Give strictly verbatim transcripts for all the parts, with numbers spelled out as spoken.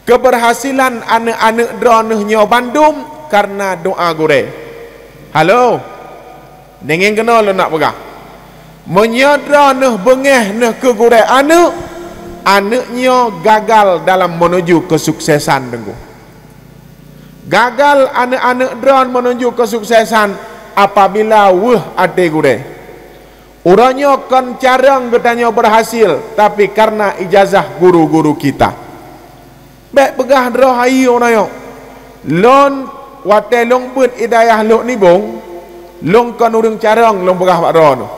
Keberhasilan aneuk-aneuk droeneuh nyoe bandum kareuna doa gurée. Halo? Deungon keunoe lôn nak peugah. Meunyoe droeneuh beungéh neuh keu gurée aneuk, aneuk nyoe gagal dalam menuju kesuksesan teungku. Gagal aneuk-aneuk droen menuju kesuksesan apabila weueh até gurée. Uroe nyoe kon carông geutanyoe berhasil, tapi karena ijazah guru-guru kita. Bék peugah droe hai uroe nyoe. Lôn watée lôn beuet i dayah Lhok Nibong, lôn kon ureuëng carông lôn peugah bak droeneuh.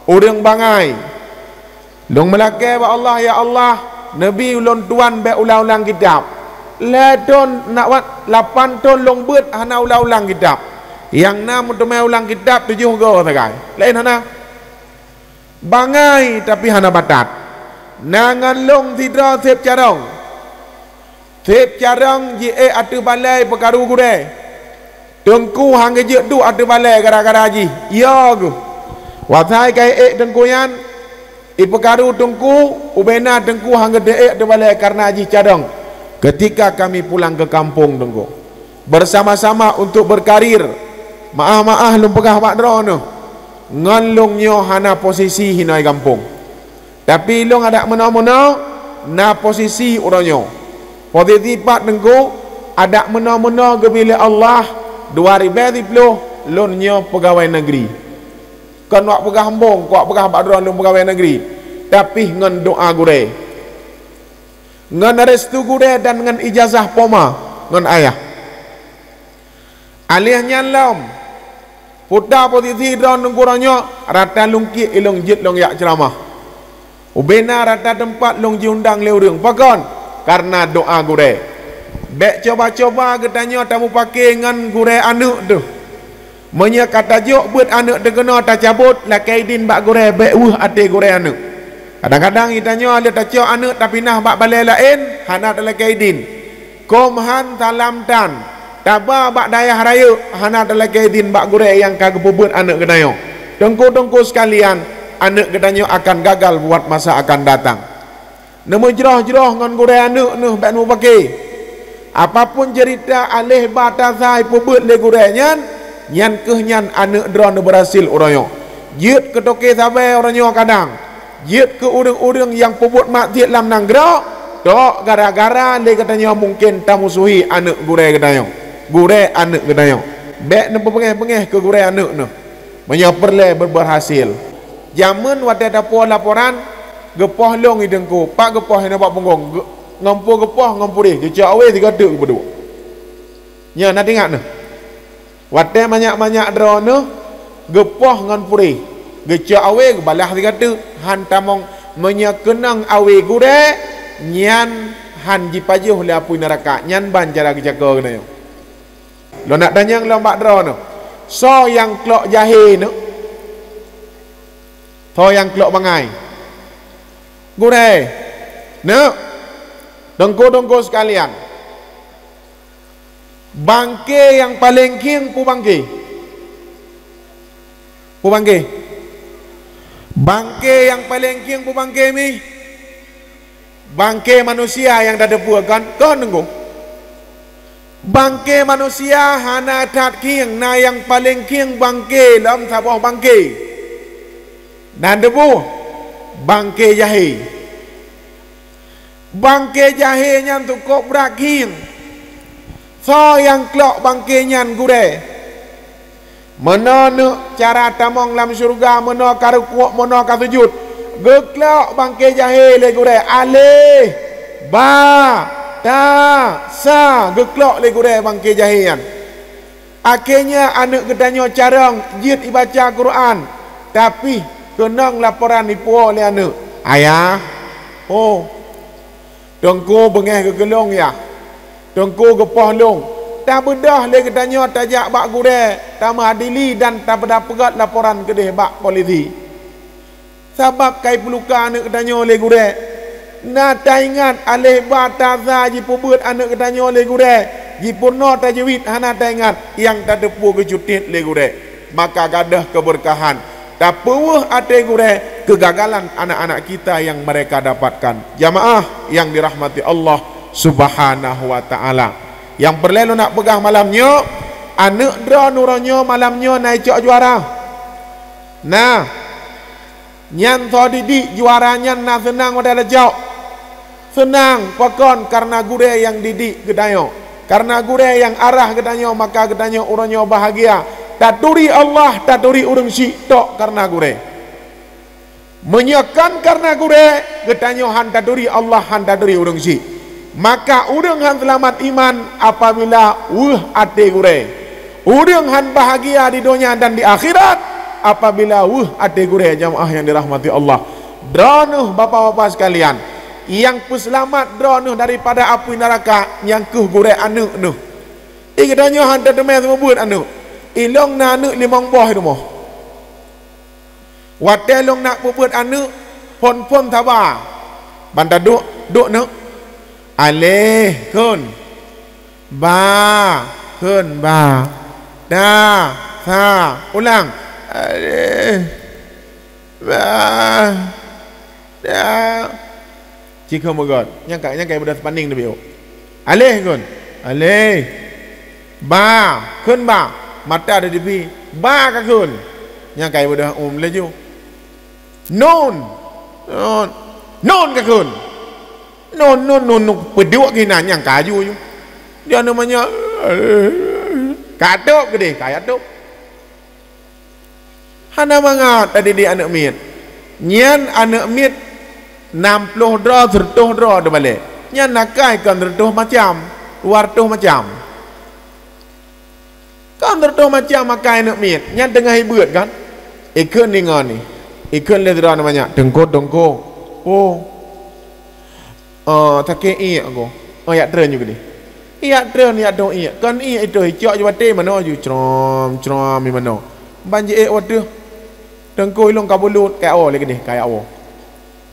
Ureuëng bangai. Lôn meulakée bak Allah, "Ya Allah, neubi ulôn tuan bék ulang-ulang kitab." Lhée thon nak wat lapan thon lôn beuet hana ulang-ulang kitab. Nyang na meuteumé ulang kitab tujoh goe sagai. Laén hana. Bangai tapi hana batat. Na ngon lôn sidroe seb carông. Seb carông jiék ateueh balée peukaru gurée. Teungku han geujeuet duek ateueh balée gara-gara jih. Yo geuh. Watée ka ék teungku nyan, ipeukaru teungku, ubena teungku han geuteuék ateueh balée kareuna jih carông. Ketika kami pulang ke kampung teungku, bersama-sama untuk berkarir, maah-maah lôn peugah bak droeneuh, ngon lôn nyoe hana posisi hinoe gampông. Tapi lôn adak meunoe-meunoe na posisi uroe nyoe. Posisi pat teungku, adak meunoe-meunoe geubri lé Allah, dua ribée siploh lôn nyoe peugawée negeri. Kon wak peugah embong, kon wak peugah bak droe lôn peugawée negeri, tapi ngon doa gurée, ngon restu gurée dan ngon ijazah poma ngon ayah. Aléh nyan lom, puta posisi droe teungku uroe nyoe, rata lungkiek ilong jeuet lôn jak ceuramah. Ubena rata teumpat lôn jiundang lé ureuëng. Pakon? Kareuna doa gurée. Bék coba-coba geutanyoe tamupake ngon gurée aneuk teuh. Meunyoe ka tajok beuet aneuk teukeunoe tacabot, lakée idin bak gurée bék weueh até gurée aneuk. Kadang-kadang geutanyoe lé tacok aneuk tapinah bak balée laén, hana talakée idin. Kôm han salam tan, taba bak dayah rayeuk hana talakée idin bak gurée nyang ka geupeubeuet aneuk geutanyoe. Teungku-teungku sekalian, aneuk geutanyoe akan gagal buat masa akan datang. Neumeujroh-jroh ngon gurée aneuk neuh bék neupake. Apapun ceurita aléh ba tasa ipeubeuet lé gurée nyan, nyan kheueh nyan aneuk droe neubeurhasil uroe nyoe. Jeuet keu toke sabe uroe nyoe kadang. Jeuet keu ureuëng-ureuëng nyang peubuet maksiet lam nanggroe, tok gara-gara lé geutanyoe mungken tamusuhi aneuk gurée geutanyoe, gurée aneuk geutanyoe. Bék neupeubeungéh-beungéh keu gurée aneuk neuh, meunyoe peureulée beubeurhasil. Jamén watée tapuwoe laporan, geupoh lôn i teungku, pat geupoh hinoe bak punggong, geu-, ngon peue geupoh ngon puréh, geucok awé sigoe teuk geupeuduek. Nyan na teuingat neuh. Watée manyak-manyak droe neuh geupoh ngon puréh, geucok awé geubalah sigoe teuk, han tamong meunyoe keunong awé gurée, nyan han jipajoh lé apui neuraka, nyan ban cara geucako geutanyoe. Lôn nak tanyong lom bak droe neuh, soe nyang klok jahé neuh? Soe nyang klok bangai? Gurée. Neuk, teungku-teungku sekalian, bangke nyang paleng khieng peue bangke? Peue bangke? Bangke nyang paleng khieng peue bangke mi? Bangke manusia nyang tateupeue kon, kon teungku. Bangke manusia hana that khieng, na nyang paleng khieng bangke lom saboh bangke. Dan teupeue, bangke jahé. Bangke jahé nyan cukôp brat khieng. Soe nyang klok bangke nyan gurée? Meunoe neuk cara tamong lam syeuruga, meunoe ka rukuk, meunoe ka sujut. Geuklok bangke jahé lé gurée, aléh, ba, ta, sa, geuklok lé gurée bangke jahé nyan. Akhé nyan aneuk geutanyoe carông jeuet ibaca Quran, tapi keunong laporan ipuwoe lé aneuk, "Ayah, oh, Teungku beungéh geukeulong yah. Teungku geupoh lôn. Tabeudôh lé geutanyoe tajak bak gurée, tameuadili dan tapeudapeugét laporan keudeh bak polisi. Sabab ka ipeuruka aneuk geutanyoe lé gurée. Na taingat aléh ba tasa jipeubuet aneuk geutanyoe lé gurée, jipeurunoe tajeuwit hana taingat nyang tateupeue geucutit lé gurée." Maka gadôh keubeurkahan. Tapeuweueh até gurée keugagalan anak-anak kita nyang mereka dapatkan. Jamaah nyang dirahmati Allah Subhanahu wa Ta'ala. Nyang peureulée lôn nak peugah malam nyoe, aneuëk droeneuh uroe nyoe malam nyoe na icok juara. Nah, nyan soe didik juara nyan na seunang watée leucok. Seunang pakon? Kareuna gurée nyang didik geutanyoe. Kareuna gurée nyang arah geutanyoe, maka geutanyoe uroe nyoe bahagia. Taturi Allah, taturi ureuëng syik tok kareuna gurée. Meunyoe kon kareuna gurée, geutanyoe han taturi Allah, han taturi ureuëng syik. Maka ureuëng han seulamat iman apabila weueh até gurée. Ureuëng han bahagia di donya dan di akhirat apabila weueh até gurée. Jamaah nyang dirahmati Allah, droeneuh bapak-bapak sekalian, nyang peuseulamat droeneuh daripada apui neuraka nyang kheueh gurée aneuëk neuh. Di geutanyoe han tateumé seumeubeuet aneuëk. Ilong na aneuëk limong boh di rumoh. Watée lôn nak peubeuet aneuëk, phon-phon saba. Ban taduek, duek neuk. Aleh, kheun. Ba, kheun, ba. Da, sa. Ulang. Aleh. Ba. Da. Cikheun meugot. Nyang ka, nyang ka ibadah seupanding teubiôh. Aleh kheun. Aleh. Ba, kheun ba. Mata ada dibi. Ba ka kheun. Nyang ka ibadah um laju. Nun. Nun. Nun ka kheun. Nun, nun, nun, nun. Peuduek keunan nyang ka aju ju. Dia namanya. Ka tôb keudeh, ka ya tôb. Hana mangat tadidik aneuëk miet. Nyan aneuëk miet nam ploh droe, seureutôh droe teubalek. Nyan akai kon seureutôh macam, dua reutôh macam. Kon seureutôh macam akai aneuëk miet. Nyan teungoh ibeuet kan? Ikheun deungoe ni. Ikheun lé sidroe nyan manyak, "Teungku, teungku." Oh. Oh, sakét iék goe. Oh, yak treun ju keudeh. Yak treun, yak dong iék. Kon iék itu, icok ju watée manoe ju, crom, crom, i manoe. Ban ji ék watée. Teungku ilong ka bulut, ka o lé keudeh, ka ya o.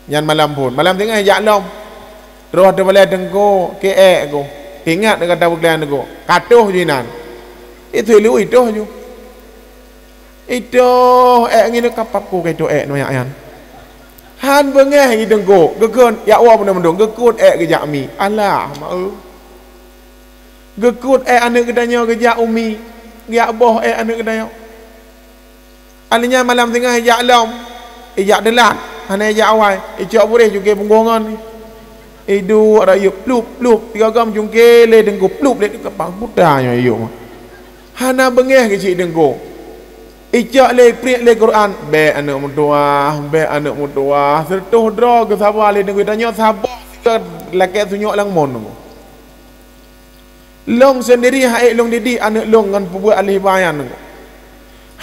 Nyan malam phon. Malam teungoh jak lom. Troh teubalai teungku, keu ék goe. Ingat deungon tapeukeulan teungku. Ka toh ju inan. Itu lu itoh ju. Itoh ék ngieng kapap ku ka itoh ék noyak nyan. Han beungéh geuteungku, geukheun, ya Allah beuna meudoh, geukut ék geujak mi. Alah, ma-e. Geukut ék aneuëk geutanyoe geujak u mi, geujak boh ék aneuëk geutanyoe. Alinyan malam singoh ijak lom, ijak deulat, hana ijak awai, icok buréh jungké punggong ngon. Iduek rayek plup, plup, tiga gam jungké lé teungku plup lé teungku pang buta nyoe iyuk. Hana beungéh keu cit teungku. Icok lé ipriek lé Quran, bék aneuëk meutuwah, bék aneuëk meutuwah. Seureutôh droe geusaba lé teungku, tanyoe saboh sigoe lakée sunyok lam mon teungku. Lôn seundiri ha'ék lôn didik aneuëk lôn ngon peubeuet alih bayan teungku.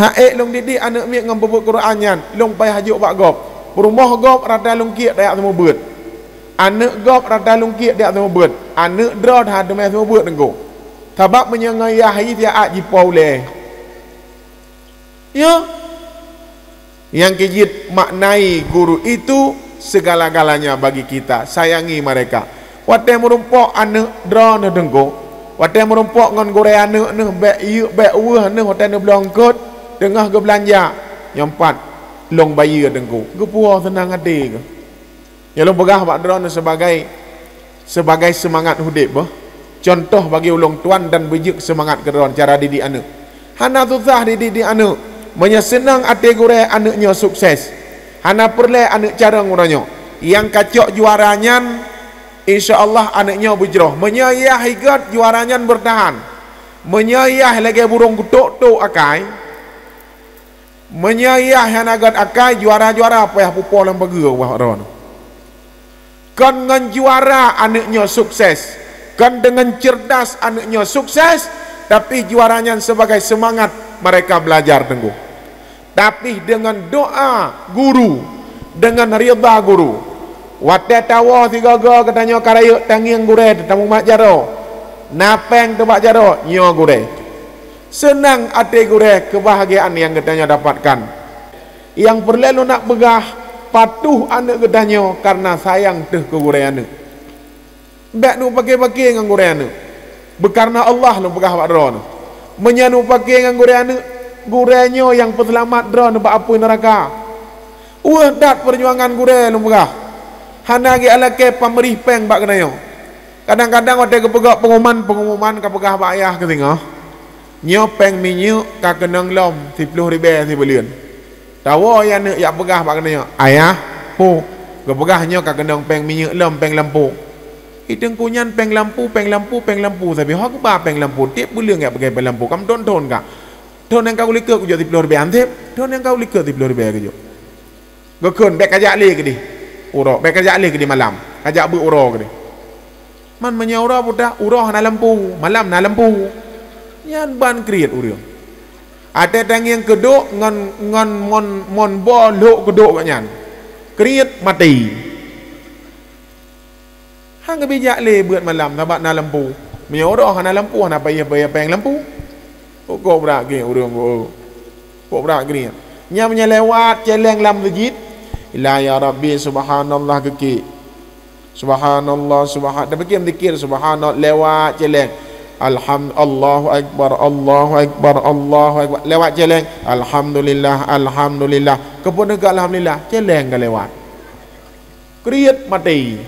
Ha'ék lôn didik aneuëk miet ngon peubeuet Quran nyan, lôn payah jok bak gob. Peurumoh gob rata lôn kiek tajak seumeubeuet. Aneuëk gob rata lôn kiek tajak seumeubeuet. Aneuëk droe that teumé seumeubeuet teungku. Sabab meunyoe ngon yah hi siat jipo ulée. Ya. Nyang keujeuet maknai guru itu segala-galanya bagi kita. Sayangi mereka. Watée meurumpok aneuëk droeneuh teungku, watée meurumpok ngon gurée aneuëk neuh bék yeuek bék weueh neuh watée neubloe eungkot teungoh geubeulanja, nyoe pat lôn bayeue teungku. Geupuwoe seunang até geuh. Nyang lôn peugah bak droeneuh sebagai, sebagai seumangat udeb beuh. Cuntoh bagi ulôn tuan dan beujeuet seumangat keu droeneuh cara didik aneuëk. Hana susah didik aneuëk. Meunyoe seunang até gurée aneuëk nyoe sukses. Hana peureulée aneuëk carông uroe nyoe. Nyang ka cok juara nyan, insya Allah aneuëk nyoe beujroh. Meunyoe yah igot juara nyan beurtahan. Meunyoe yah lagée burông geutok-tok akai, Meunyoe yah hana got akai, juara-juara payah pupo lam pageue ubak droeneuh. Kon ngon juara aneuëk nyoe sukses, kon deungon cerdas aneuëk nyoe sukses, tapi juara nyan sebagai seumangat mereka belajar teungku. Tapi deungon doa guru, deungon ridha guru. Watée tawoe sigoe-goe geutanyoe ka rayeuk tangieng gurée teutamong mat jaroe. Na péng teubak jaroe, nyoe gurée. Seunang até gurée keubahgiaan nyang geutanyoe dapatkan. Nyang peureulée lôn nak peugah, patuh aneuëk geutanyoe kareuna sayang teuh keu gurée aneuëk. Bék neupaké-paké ngon gurée aneuëk. Beukareuna Allah lôn peugah bak droeneuh. Meunyoe neupaké ngon gurée aneuëk, gurée nyoe nyang peuseulamat droeneuh bak apui neuraka. Weueh that peujuangan gurée lôn peugah. Hana geualakée pameurih péng bak geutanyoe. Kadang-kadang watée geupeugah pengumuman, pengumuman ka peugah bak ayah keu singoh, "Nyoe péng minyeuk ka keunong lom siploh ribée sibuleuen." Tawoe ayah neuk jak peugah bak geutanyoe, "Ayah, pu, geupeugah nyoe ka keunong péng minyeuk lom, péng lampu." "I teungku, nyan péng lampu, péng lampu, péng lampu sabe. Ho geuba péng lampu, tieb buleuen jak peugah péng lampu, kam thon-thon ka. Thon nyang ka u likot kujok siploh ribée han seb, thon nyang ka u likot siploh ribée kujok." Geukheun, "Bék kajak lé keudeh uroe, bék kajak lé keudeh malam, kajak beuet uroe keudeh." Man meunyoe uroe peugah, "Uroe hana lampu, malam na lampu." Nyan ban kriet ureuëng. Watée tangieng keudok ngon, ngon mon, mon boh lhok keudok gobnyan, kriet maté. Han geubijak lé beuet malam sabab na lampu. Meunyoe uroe hana lampu, hana payah bayar péng lampu. Kok brat gét ureuëng, kok brat gét. Nyan meunyoe lewat celeng lam meuseujid, "Ilah ya Rabbi, subhanallah," geukik. "Subhanallah, subhan-," tapike meuzikir, "Subhanallah," lewat celeng. "Alham-, Allahu Akbar, Allahu Akbar, Allahu Akbar." Lewat celeng, "Alhamdulillah, alhamdulillah." Keupeue neugah alhamdulillah? Celeng ka lewat. Kriet maté.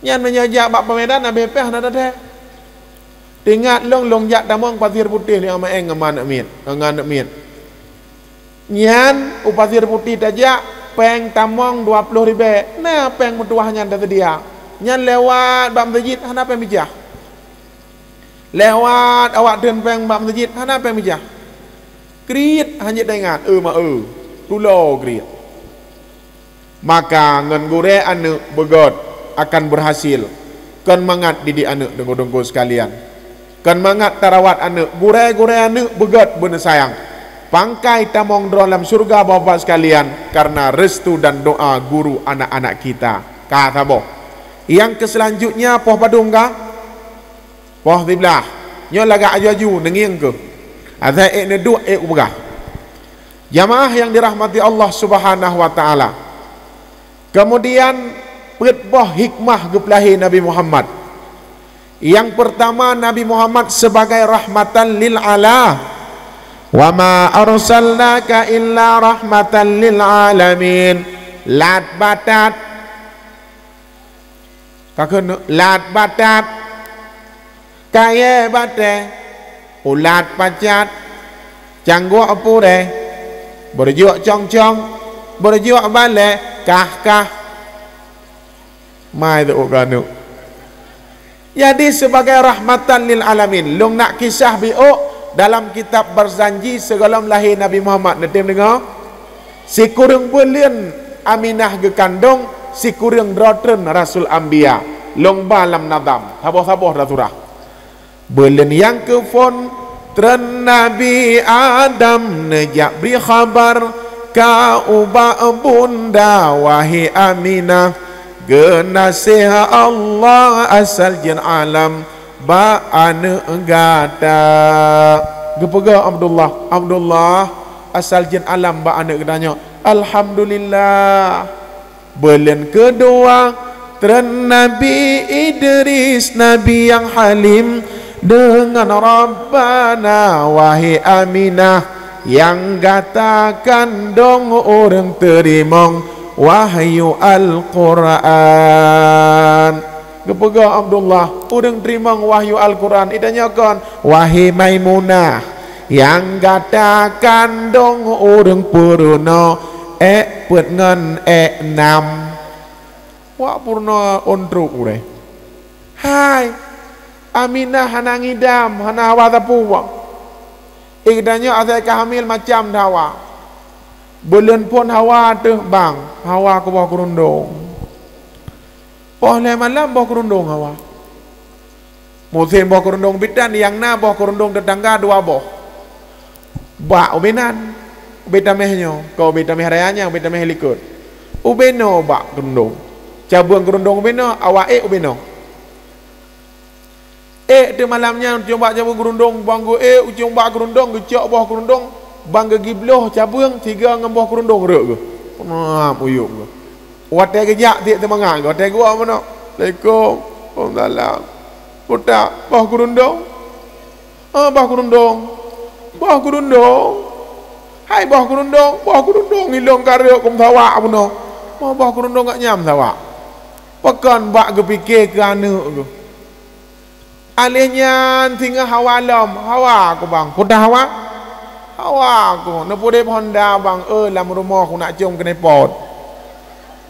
Nyan meunyoe jak bak pamedan, abéh péh hana teuthée. Teuingat lôn, lôn jak tamong Pasir Putih lé Ama Eng ngon ma aneuk miet, ngon aneuk miet. Nyan u Pasir Putih tajak, péng tamong dua ploh ribée, na péng meutuwah nyan taseudia. Nyan lewat bak meuseujid hana péng bijah. Lewat awak theun péng bak meuseujid hana péng bijah. Kriet han jeuet taingat, eu ma eu, tulo kriet. Maka ngon gurée aneuk beugét akan beurhasil. Kon mangat didik aneuk teungku-teungku seukalian. Kon mangat tarawat aneuk, gurée-gurée aneuk beugét beuneusayang. Pangkai tamong droe lam syeuruga Bapak-bapak seukalian kareuna restu dan doa guru anak-anak kita. Ka saboh. Nyang keu seulanjutnya poh padum ka? Poh siblaih. Nyoe lagak aju-aju, neungieng keuh. Asai ék neuduek, ék kupeugah. Jamaah yang dirahmati Allah Subhanahu wa Ta'ala. Kemudian, peuet boh hikmah geupeulahé Nabi Muhammad. Yang pertama, Nabi Muhammad sebagai rahmatan lil ala-, "Wa ma arsalnaka illa rahmatan lil alamin." Lat batat. Ka keuneuk lat batat, kayée batée, ulat pacat, cangguek purée, beureujuek cong-cong, beureujuek balée, kah-kah. Mai teuôt keuneuk. Jadi, sebagai rahmatan lil alamin, lôn nak kisah biôk dalam kitab Barzanji sigohlom lahé Nabi Muhammad. Neutem deungoe? Sikureueng buleuen Aminah geukandong, sikureueng droe treun Rasul Anbiya. Lôn ba lam nadam, saboh-saboh tasurah. Buleuen nyang keuphon treun Nabi Adam neujak bri khabar, ka ubak bunda, wahé Aminah, geunaséh Allah asal jeuet alam bak aneuk gata. Geupeugah Abdullah, "Abdullah, asal jeuet alam bak aneuk geutanyoe." Alhamdulillah. Buleuen keudua, treun Nabi Idris, Nabi nyang halim, deungon Rabbana, wahé Aminah, nyang gata kandong ureuëng teurimong wahyu Al-Qur'an. Geupeugah Abdullah, ureuëng teurimong wahyu Al-Qur'an, itanyoe kon, wahé Maimunah, nyang gata kandong ureuëng peurunoe ék peuet ngon ék nam. Wak peurunoe ôn trok ureuëng. Hai, Aminah hana ngidam, hana hawa sapeue. Itanyoe asai ka hamil macam hawa. Buleuen phon hawa teuh bang, hawa keu boh keurundong. Poh lhée malam boh keurundong hawa. Musém boh keurundong bitan nyang na boh keurundong teutangga dua boh. Bak ubé nan, ubé tameh nyoe, kon ubé tameh raya nyan, ubé tameh likot. Ubé noe bak keurundong. Cabeueng keurundong ubé noe, awak ék ubé noe. Ék teuh malam nyan, ucong bak cabeueng keurundong, bang geuék ucong bak keurundong, geucok boh keurundong, bang geugibloh cabeueng sigoe ngon boh keurundong rhot geuh. Peunah muyueb geuh. Watée geujak tiek teumangat geuh, watée geuwoe meunoe, "Assalamualaikum." "Waalaikumsalam." Putak, "Boh keurundong." "Oh, boh keurundong." "Boh keurundong? Hai boh keurundong, boh keurundong ilong ka rhot keu meusawak bunoe." "Oh, boh keurundong gak nyam sawak." Pakon bak geupike keu aneuk geuh. Aleh nyan singoh hawa lom, "Hawa aku, Bang." "Peue teuh hawa?" "Hawa aku. Neupeudeb Honda, Bang, eh, lam rumoh ku nak com keuneupot."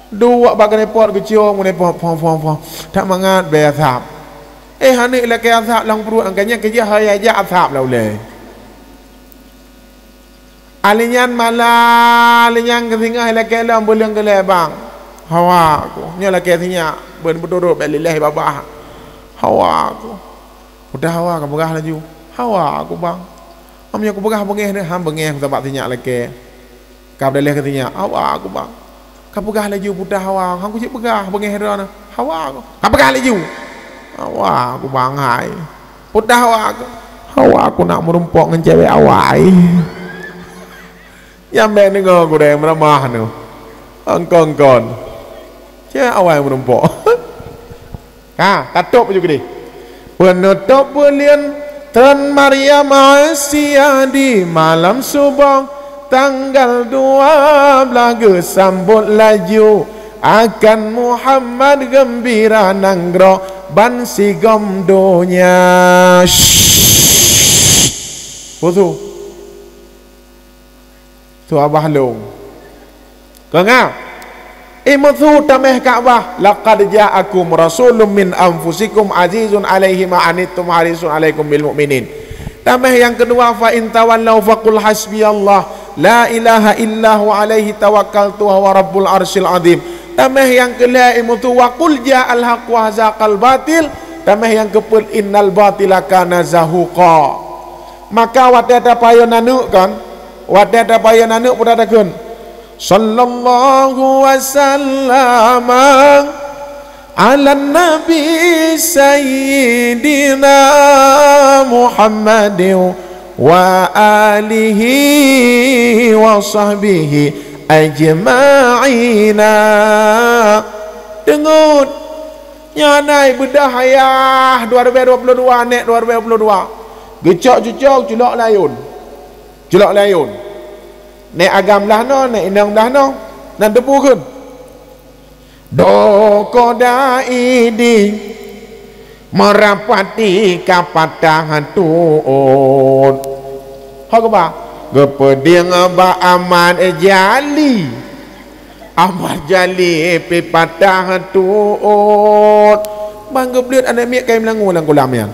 Duek bak keuneupot geucom keuneupot, phom, phom, phom. That mangat bèe asap. Eh, aneuk lakèe asap lam pruet, angkanya keujah hai jak asap lam ulèe. Aleh nyan malam, aleh nyan keu singoh lakèe lom, beuleung keu lhèe, "Bang, hawa aku." Nyoe lakèe sinyak, bèk beuturot, bèk lilèe babah. "Hawa aku." "Peue teuh hawa?" "Ka peugah laju." "Hawa aku, Bang." "Am nyoe kupeugah beungèh deh." "Han beungèh, sabab sinyak lakèe." Ka beudalèh keu sinyak, "Hawa aku, Bang." "Ka peugah laju peue teuh hawa." "Han kucit peugah, beungèh droeneuh." "Hawa aku." "Ka peugah laju." "Hawa aku, Bang, hai." "Peue teuh hawa aku?" "Hawa aku nak meurumpok ngon cewek awai." Nyang bèk deungö gurèe meuramah nyoe. Kon-kon. Cewek awai meurumpok. Ha, tatôp laju keudeh. Peunutôp buleuen, thôn Maryam Asiya di malam suboh, tanggal dua blaih geusambot laju, akan Muhammad geumbira nanggroe bansigom donya. Peue su? Su abah lôn. Ka nga? Imeuthu tamèh Ka'bah, "Laqad ja'akum rasulun min anfusikum azizun alaihi ma anittum harisun alaikum bil mu'minin." Tamèh nyang keudua, "Fa in tawallau faqul hasbiyallah, la ilaha illa huwa alaihi tawakkaltu wa huwa rabbul arsyil azim." Tamèh nyang keulhèe, imeuthu, "Wa qul ja'al haqq wa zahaqal batil." Tamèh nyang keupeuet, "Innal batila kana zahuqa." Maka watèe tapayon aneuk kan, watèe tapayon aneuk peue takheun? Sallallahu wasallama ala nabi sayyidina Muhammadin wa alihi wa sahbihi ajma'ina. Deungon, nyan na ibeudoh ayah dua ribèe dua puluh dua, nèk dua ribèe dua puluh dua. Geucok-cok culok layôn. Culok layôn. Nèk agam blah noe, nèk inong blah noe. Nan teupeu kheun. Doko da'i di meurapati ka patah tuot. Ho geuba? Geupeudieng bak Amat Jali. Amat Jali pih patah tuot. Ban geubleuet aneuk miet kayém langue lam kulam nyan.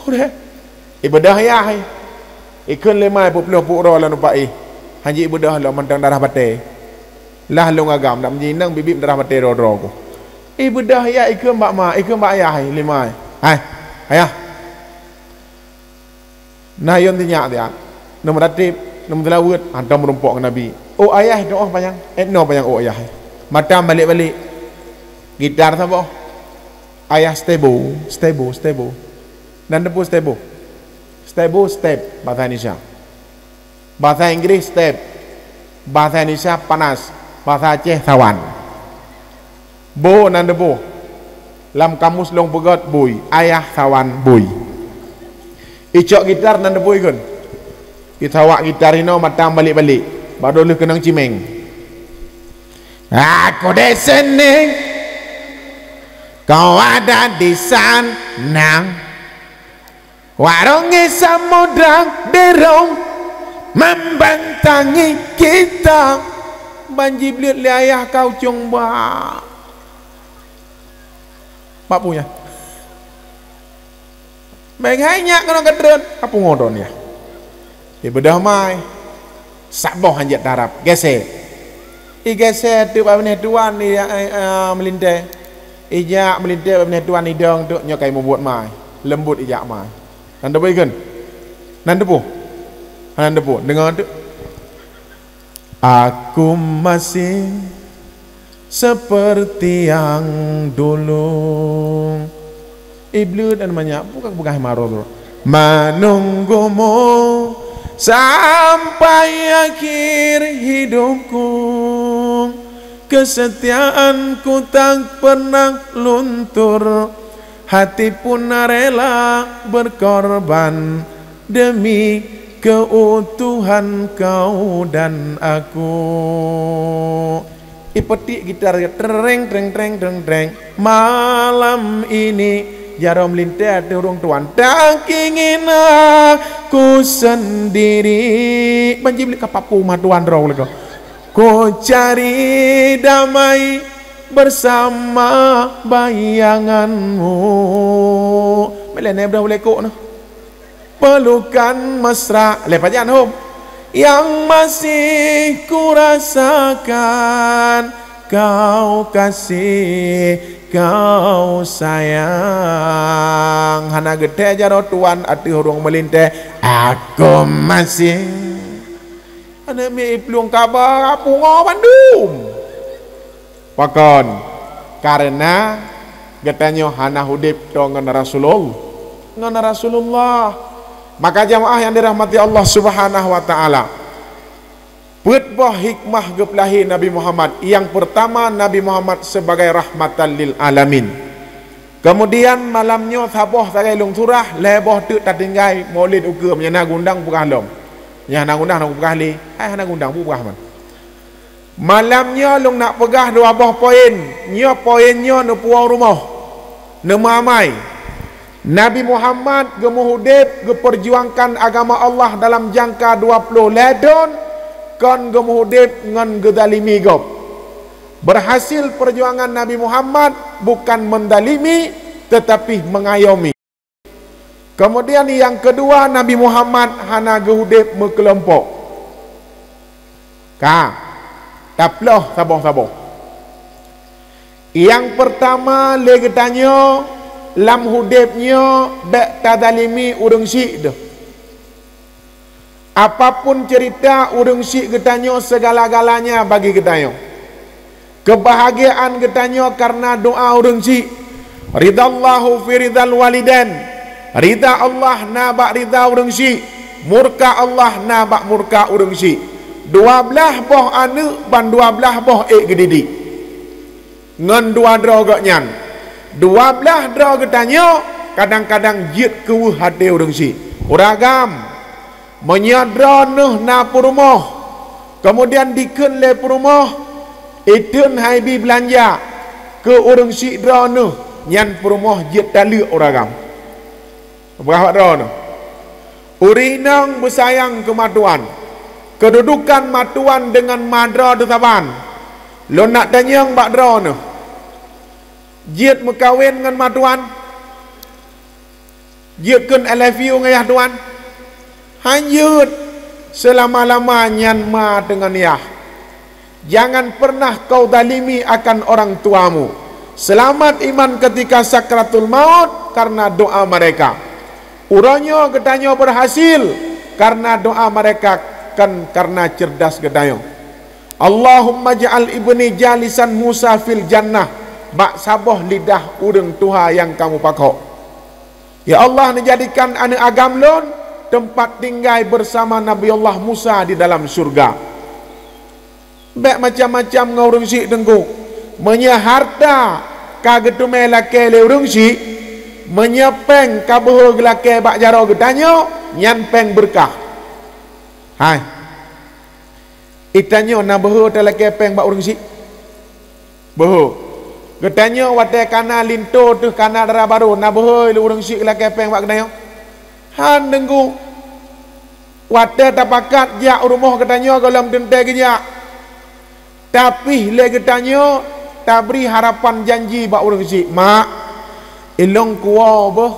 Udeh. Ibeudoh yah, eh. Ikheun lé mai peuet ploh peuet uroe lôn numpak, eh. Hanjeuet ibeudoh lom mantong darah batèe. Lah lôn agam, dak meujinang biet-biet darah batèe droe-droe ku. Ibeudoh yah ikheun bak ma, ikheun bak ayah, eh, lé mai. Hai, ayah. Na yon sinyak siat. Neumeuratéb, neumeuseulaweuet, hantom meurumpok ngon Nabi. Oh ayah, doa panyang. Eh, no panyang oh ayah. Mata balek-balek. Gitar saboh. Ayah stebo, stebo, stebo. Nan teupeu stebo? Stebo, step, bahasa Indonesia. Bahasa Inggris, step. Bahasa Indonesia, panas. Bahasa Aceh, sawan. Bo nan teupeu. Lam kamus lôn peugöt, bui. Ayah sawan, bui. Icok gitar nan teupeu ikheun. Itawak gitar inoe mata balek-balek. Baru lheueh keunong cimeng. Aku di sini, kau ada di sana. Warungi samudra biru membentangi kita. Ban jibleuet lé ayah kau cong ba. Mak punya. Meuhai nyak keunoe keudroe, ka pungo droe nyan. Ibeudoh mai. Saboh hanjeuet tarab, gèsèe. Igèsèe teuk bak binéh tuan, i, i, i, meulintèe. Ijak meulintèe bak binéh tuan idong teuk nyoe ka imubuet mai. Leumbot ijak mai. Nan teupeu ikheun? Nan teupeu? Nan teupeu? Deungö teuk. Aku masih seperti yang dulu. Iblih dan banyak bukan peugah maro tu. Menunggumu sampai akhir hidupku. Kesetiaanku tak pernah luntur. Hati pun rela berkorban demi keutuhan kau dan aku. Ipeutik gitar, treng, treng, treng, treng, treng. Malam ini, jaroe meulintèe ateueh ureueng tuan. Tak ingin aku sendiri. Ban jiblek ka papu ma tuan droe leuko. Ku cari damai bersama bayanganmu. Meulene beudah ulekok nah. Pelukan mesra, lé pajan hom. Yang masih kurasakan, kau kasih, kau sayang. Hana geuthèe jaroe tuan ateueh ureueng meulintèe. Aku masih. Aneuk miet iplueng kaba pungo bandum. Pakon? Kareuna geutanyoe hana udeb toe ngon Rasulul-, ngon Rasulullah. Maka jamaah yang dirahmati Allah Subhanahu wa Ta'ala, peuet boh hikmah geupeulahé Nabi Muhammad. Yang pertama, Nabi Muhammad sebagai rahmatan lil alamin. Kemudian malam nyoe saboh sagai lôn surah, lhèe boh teuk tatinggai maulid ukeue, meunyo na gundang peugah lom. Nyan na gundang, na peugah lé. Hai hana gundang, peugah man. Malam nyoe lôn nak peugah dua boh poin. Nyoe poin nyoe neupuwoe rumoh, neumeuamai. Nabi Muhammad geumeuudeb geupeujuangkan agama Allah dalam jangka dua ploh lhèe thon, kon geumeuudeb ngon geuzalimi gob. Berhasil perjuangan Nabi Muhammad bukan mendalimi, tetapi mengayomi. Kemudian yang kedua, Nabi Muhammad hana geuudeb meukelompok. Ka, taploh saboh-saboh. Yang pertama, lé geutanyoe lam udeb nyoe bèk tazalimi ureueng syiek deuh. Apapun cerita ureueng syiek geutanyoe, segala-galanya bagi geutanyoe. Keubahgiaan geutanyoe kareuna doa ureueng syiek. Ridallahu fi ridal walidain. Rida Allah na bak rida ureueng syiek. Murka Allah na bak murka ureueng syiek. Dua blaih boh aneuk ban dua blaih boh ék geudidik. Ngon dua droe gobnyan. Dua blaih droe geutanyoe kadang-kadang jeuet keu weueh até ureueng syiek. Ureueng agam, meunyoe droeneuh na peurumoh, keumudian dikheun lé peurumoh, "Ikheun hai bi beulanja keu ureueng syiek droeneuh," nyan peurumoh jeuet taleuek ureueng agam. Peugah bak droeneuh, ureueng inong beusayang keu matuan. Keududukan matuan deungon madroe teusaban. Lôn nak tanyong bak droeneuh, jeuet meukawen ngon matuan? Jeuet kheun "I love you" ngon yah tuan? Hanjeuet, seulama-lama nyan ma teungon yah. Jangan pernah kau zalimi akan orang tuamu. Selamat iman ketika sakratul maut karena doa mereka. Uroe nyoe geutanyoe berhasil karena doa mereka, kon karena cerdas geutanyoe. Allahumma ja'al ibni jalisan Musa fil jannah, bak saboh lidah ureueng tuha nyang kamoe pakok. Ya Allah, neujadikan aneuk agam lôn teumpat tinggai beusama Nabi Allah Musa di dalam syurga. Bèk macam-macam ngon ureueng syiek teungku. Meunyoe hareuta ka geuteumé lakèe lé ureueng syiek, meunyoe péng ka beuhe geulakèe bak jaroe geutanyoe, nyan péng beureukat. Hai, geutanyoe na beuhe talakèe péng bak ureueng syiek? Beuhe. Geutanyoe watèe kana linto teuh kana dara barô, na beuhe lé ureueng syiek geulakèe péng bak geutanyoe? Han teungku. Watèe tapakat jak u rumoh geutanyoe gohlom teuntèe geujak. Tapi lé geutanyoe tabri harapan janji bak ureueng syiek, "Mak, ilôn kuwoe beuh."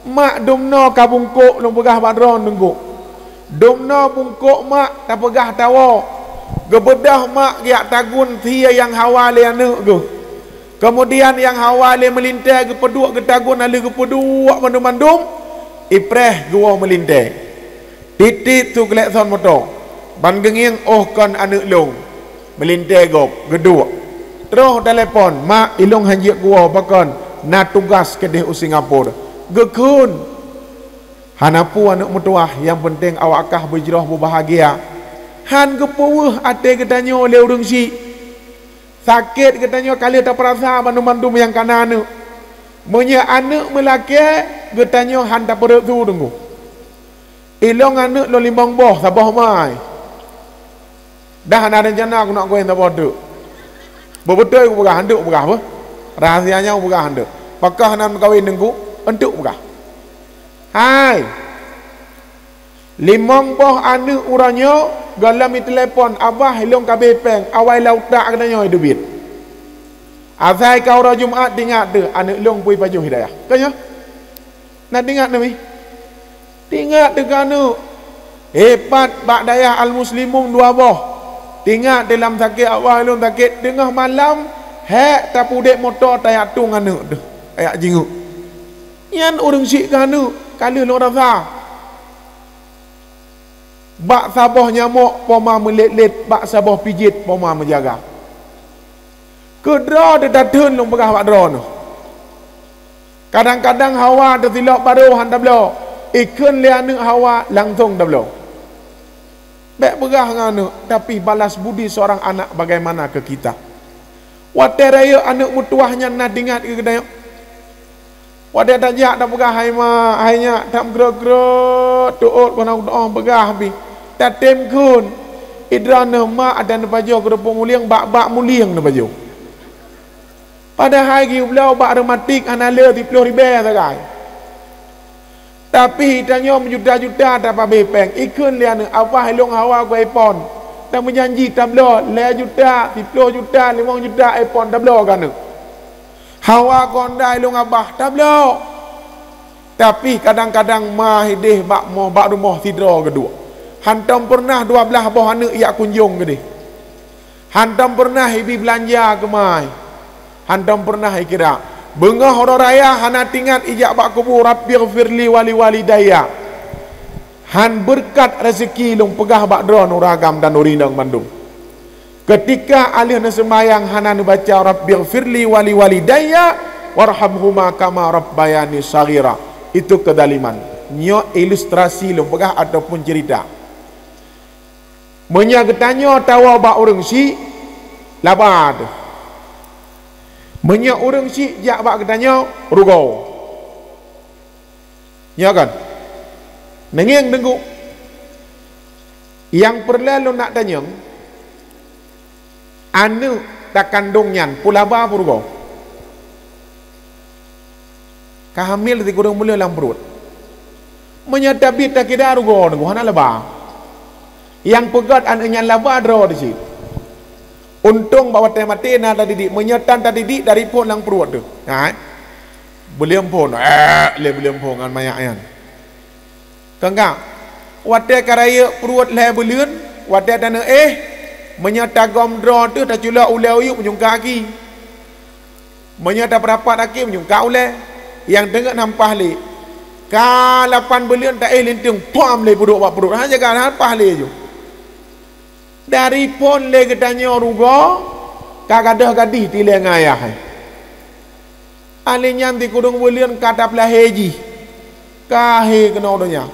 "Mak, dumnoe ka bungkôk," lôn peugah bak droe teungku. "Dumnoe bungkôk, Mak, tapeugah tawoe." Geubeudôh mak geujak tagun sie nyang hawa lé aneuk geuh. Keumudian nyang hawa lé meulintèe geupeuduek geutagun, lheuh geupeuduek mandum-mandum, ipreh geuwoe meulintèe. Tiet-tiet su klakson moto, ban geungieng, "Oh, kon aneuk lôn." Meulintèe gob, geuduek. Troh telepon, "Mak, ilôn hanjeuet kuwoe, pakon na tugas keudeh u Singapura." Geukheun. Hana peue aneuk meutuwah, nyang peunteng awak kah beujroh beubahgia. Han geupeuweueh até geutanyoe lé ureueng syiek. Sakét geutanyoe ka lheueh tapeurasa bandum-bandum nyang kana aneuk. Meunyoe aneuk meulakèe, geutanyoe han tapeureuet su teungku. Ilôn aneuk lôn limong boh, saboh mai. Dah na rencana keunoe keuh saboh teuk. Beubeutôi kupeugah, eunteuk peugah beuh. Rahsia nyoe kupeugah eunteuk. Pakon hana meukawen teungku, eunteuk peugah. Hai. Limong boh aneuk uroe nyoe gohlom jiteulepon, "Abah, ilôn ka abéh péng, awai lam utak geutanyoe teubiet." Asai ka uroe Jumat, tingat teuh aneuk lôn peue jipajoh hidayah. Ka nyoe? Na tingat neuh? Tingat teuh keu aneuk. Hebat bak dayah Al-Muslimun dua boh. Tingat teuh lam sakét, "Abah, ilôn sakét." Teungoh malam, hék tapeuudép moto tajak tueng aneuk teuh, tajak jingeuk. Nyan ureuëng syiek keu aneuk, ka lheueh lôn rasa. Bak saboh nyamok poma meulét-lét, bak saboh pijet poma meujaga. Keudroe teuh tatheun lôn peugah bak droeneuh. Kadang-kadang hawa teusilop barô han tabloe, ikheun lé aneuk hawa langsong tabloe. Bék peugah ngon aneuk, tapi balas budi seorang anak bagaimana ke kita. Watée rayeuk aneuk meutuwah nyan na tingat keu geutanyoe. Watée tajak tapeugah, "Hai ma, hai nyak, tam krot-krot, teuôt keunoe-keunoe peugah pih." Tatem kheun, idroeneuh mak dan neupajoh keureupuk mulieng, bak-bak mulieng neupajoh. Padahai geuyue bloe bak reumatik hana le siplôh ribée sagai. Tapi tanyoe meujuta-juta tapabéh péng, ikheun lé aneuk, "Abah, ilôn hawa keu iPhone." Tameujanji tabloe lhée juta, siplôh juta, limong juta iPhone tabloe keu aneuk. "Hawa keu Honda ilôn abah," tabloe. Tapi kadang-kadang ma hideh bak moh, bak rumoh sidroe geuduek. Hantom peureunah dua blaih boh aneuk jak kunjong keudeh. Hantom peureunah ibi beulanja keu ma. Hantom peureunah ikira. Beungoh uroe raya hana tingat ijak bak kubu, "Rabbighfirli wa liwalidayya." Han beureukat raseuki lôn peugah bak droeneuh ureuëng agam dan ureuëng inong mandum. Keutika aleueh neuseumayang hana neubaca, "Rabbighfirli wa liwalidayya warhamhuma kama rabbayani shaghira." Itu keuzaliman. Nyoe ilustrasi lôn peugah ataupun cerita. Meunyoe geutanyoe tawoe bak ureuëng syiek, laba teuh. Meunyoe ureuëng syiek jak bak geutanyoe, rugoe. Nyoe kan? Neungieng teungku. Nyang peureulée lôn nak tanyong, aneuk takandong nyan peue laba peue rugoe? Ka hamil sikureueng buleuen lam pruet. Meunyoe tabiet takira rugoe teungku, hana laba. Nyang peugét aneuk nyan laba droe di cit. Untông bak watée maté na tadidik, meunyoe tan tadidik dari phon lam pruet teuh. Hai. Buleuen phon, ék lé buleuen phon ngon manyak nyan. Keuengkak, watée ka rayeuk pruet lhée buleuen, watée taneuk éh, meunyoe tagom droe teuh taculok ulée uyuek meujungka aki. Meunyoe tapeurapat aki meujungka ulée, nyang teungeut han paih lé. Ka lapan buleuen taéh linteung, pam lé peuduek bak pruet, hana jaga, han paih lé ju. Dari phon lé geutanyoe rugoe, ka gadôh gadih tilée ngon ayah. Ahli nyan sikureueng buleuen ka tapeulahé jih, ka hé keunoe donya.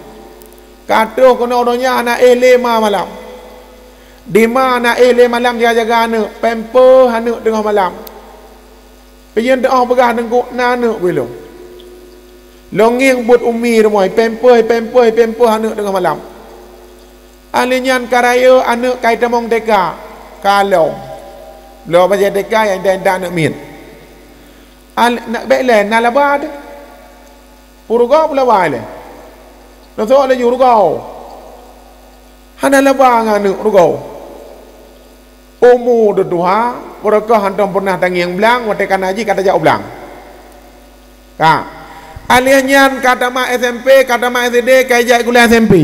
Ka troh keunoe donya hana éh lé ma malam. Di ma hana éh lé malam jaga-jaga aneuk, pempeuh aneuk teungoh malam. Piyeuen teuôh peugah teungku na aneuk beu ilôn. Lôn ngieng buet umi rumoh, pempeuh, pempeuh, pempeuh aneuk teungoh malam. Ahli nyan ka rayeuk aneuk ka itamong TK, ka lom. Bloe bajée TK nyang intat-intat aneuk miet. Al-, nak bék lé na laba teuh. Peurugoe peulaba ilée. Neusok laju rugoe. Hana laba ngon aneuk rugoe. Umu teutuha, peurugoe hantom peureunah tangieng blang, watée kana jih ka tajak u blang. Ka. Alheuh nyan ka tamat SMP, ka tamat SD, ka ijak ikuliah SMP.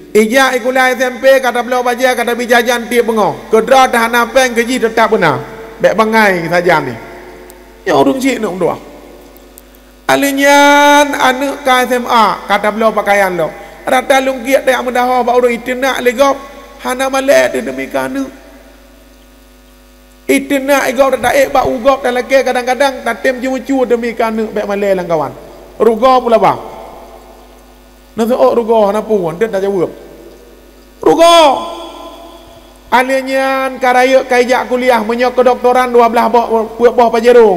Ijak ikuliah SMP, ka tabloe bajée, ka tabi jajan tieb beungoh. Keudroe teuh hana péng keu jih teutab beuna. Bék bangai sajan nyoe. Nyoe ureuëng syiek aneuk meutuwah. Alheuh nyan aneuk ka SMA, ka tabloe peukayan lom. Rata lungkiek tajak meudahoe bak ureuëng iteunak lé gob, hana malée teuh deumi keu aneuk. Iteunak igob taék bak u gob talakée kadang-kadang tatem jimeucue deumi keu aneuk bék malée lam kawan. Rugoe peulaba. Neuseuôt rugoe hana peue, deuet tajaweueb. Rugoe! Alheuh nyan ka rayeuk ka ijak kuliah, meunyoe keudoktoran dua blaih boh, peuet boh Pajero.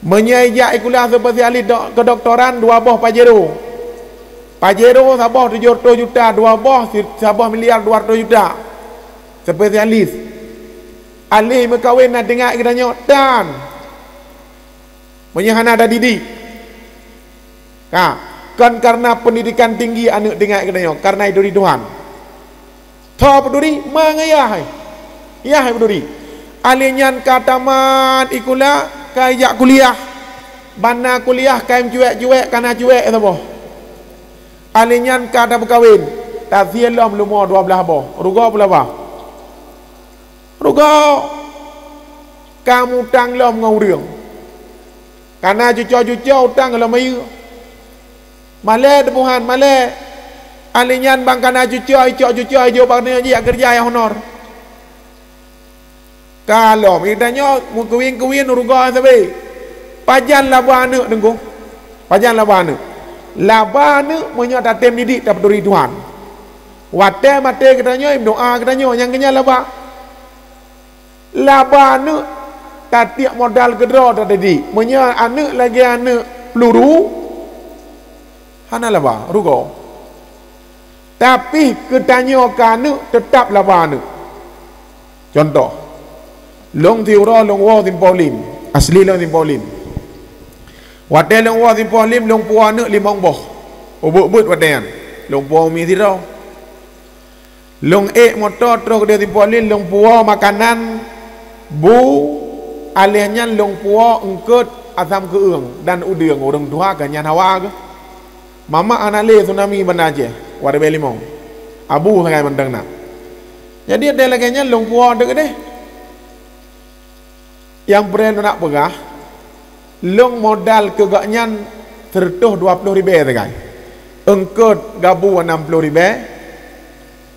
Meunyoe ijak ikuliah spesialis dok-, keudoktoran dua boh Pajero. Pajero saboh tujoh reutôh juta, dua boh si-, saboh miliar dua reutôh juta. Spesialis. Alèh meukawen na teuingat geutanyoe tan. Meunyoe hana tadidik, ka, kon kareuna peundidikan tinggi aneuk teuingat geutanyoe, kareuna ituri Tuhan. Tho peuduri, mangat yah hai. Yah hai peuduri. Alèh nyan ka tamat sikula, ka jak kuliah. Ban na kuliah ka meucuek-cuek, ka na cuek saboh. Alèh nyan ka tapeukawen, tasie lom leumo dua blaih boh. Rugoe peue laba? Rugoe. Ka mutang lom ngon ureueng. Ka na cuco-cuco utang lom ayeue. Malèe teumuhan, malèe. Alèh nyan ban ka na cuco, icok cuco, ijok bak nyoe jijak keureuja nyang honor. Ka lom, geutanyoe meukawen-kawen rugoe sabe. Pajan laba aneuk teungku? Pajan laba aneuk? Laba aneuk meunyoe tatem didik tapeuturi Tuhan. Watèe maté geutanyoe, meudoa geutanyoe, nyang keunyan laba. Laba aneuk tatiek modal keudroe tadidik. Meunyoe aneuk lagèe aneuk peuluru, hana laba, rugoe. Tapi geutanyoe keu aneuk teutab laba aneuk. Cuntoh, lôn siuroe lôn woe Simpang Ulim, asli lôn Simpang Ulim. Watèe lôn woe Simpang Ulim, lôn puwoe aneuk limong boh. Ubeuet-ubeuet watèe nyan, lôn puwoe umi sidroe. Lôn ék moto troh keudéh Simpang Ulim, lôn puwoe makanan, bu, alèh nyan lôn puwoe eungkôt, asam keueung dan udeueng, ureueng tuha keu nyan hawa geuh. Mamak hana lé tsunami Banda Aceh, watèe ribèe limong. Abu sagai mantong na. Jadi, watèe lagèe nyan lôn puwoe deuh keudéh. Nyang peureulèe lôn nak peugah, lôn modal keu gobnyan seureutôh dua ploh ribèe sagai. Eungkôt gabu nam ploh ribèe,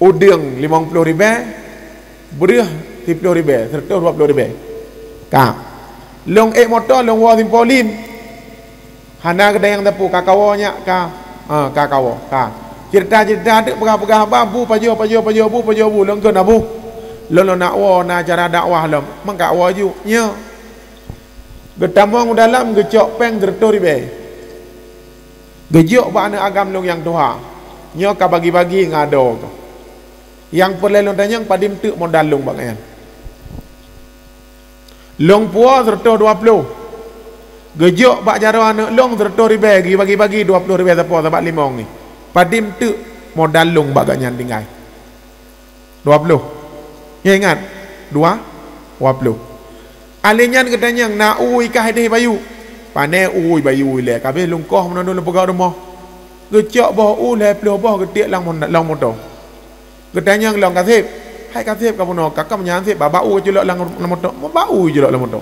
udeueng limong ploh ribèe, breueh siploh ribèe, seureutôh dua ploh ribèe. Ka. Lôn ék moto, lôn woe Simpang Ulim. Hana geuda nyang teupeu, ka kawoe nyak, ka. Ha, ka kawoe, ka. Ceurita-ceurita teuk peugah-peugah haba, bu pajoh, pajoh, pajoh, bu pajoh, bu lôn kheun, "Abu, lôn, lôn nak woe, na acara dakwah lom." "Meuka woe ju?" "Nyoe." Geutamong u dalam, geucok péng seureutôh ribèe. Geujok bak aneuk agam lôn nyang tuha. Nyoe ka bagi-bagi ngon adoe keuh. Nyang peureulèe lôn tanyong, padum teuk modal lôn bak nyan? Lôn puwoe seureutôh dua ploh. Geujok bak jaroe aneuk lôn seureutôh ribèe, geubagi-bagi dua ploh ribèe sapo, sabab limong nyoe. Padum teuk modal lôn bak gobnyan tinggai? Dua ploh. Nyoe ingat, dua, dua ploh. Alèh nyan geutanyong, "Na u i kah ideh bayu?" "Pané u i bayu ilèe, ka abéh lôn koh meunan lôn peugöt rumoh." Geucok boh u lhèe ploh boh geutiek lam, lam moto. Geutanyong lom, "Kaseb?" "Hai Kaseb ka bunoe." "Ka, ka meunyan Seb, babah u geuculok lam, lam moto." Babah u geuculok lam moto.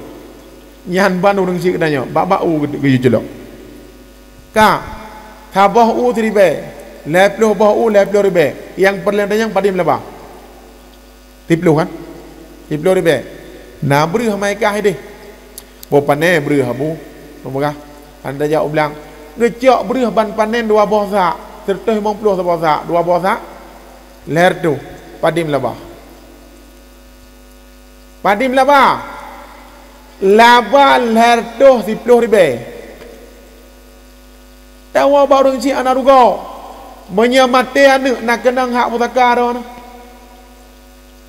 Nyan ban ureueng syiek geutanyoe, babah u geu-, geuculok. Ka, saboh u siribèe, lhèe ploh boh u lhèe ploh ribèe. Nyang peureulèe tanyong padum laba? Siploh kan? Siploh ribèe. "Na breueh ma i kah ideh?" "Boh pané breueh, Abu." Peugah, hana tajak u blang. Geucok breueh ban panen dua boh sak, seureutôh limong ploh saboh sak, dua boh sak, lhèe reutôh, padum laba? Padum laba? Laba lhèe reutôh siploh ribèe. Tawoe bak ureueng syiek hana rugoe. Meunyoe maté aneuk, na keunong hak pusaka droeneuh?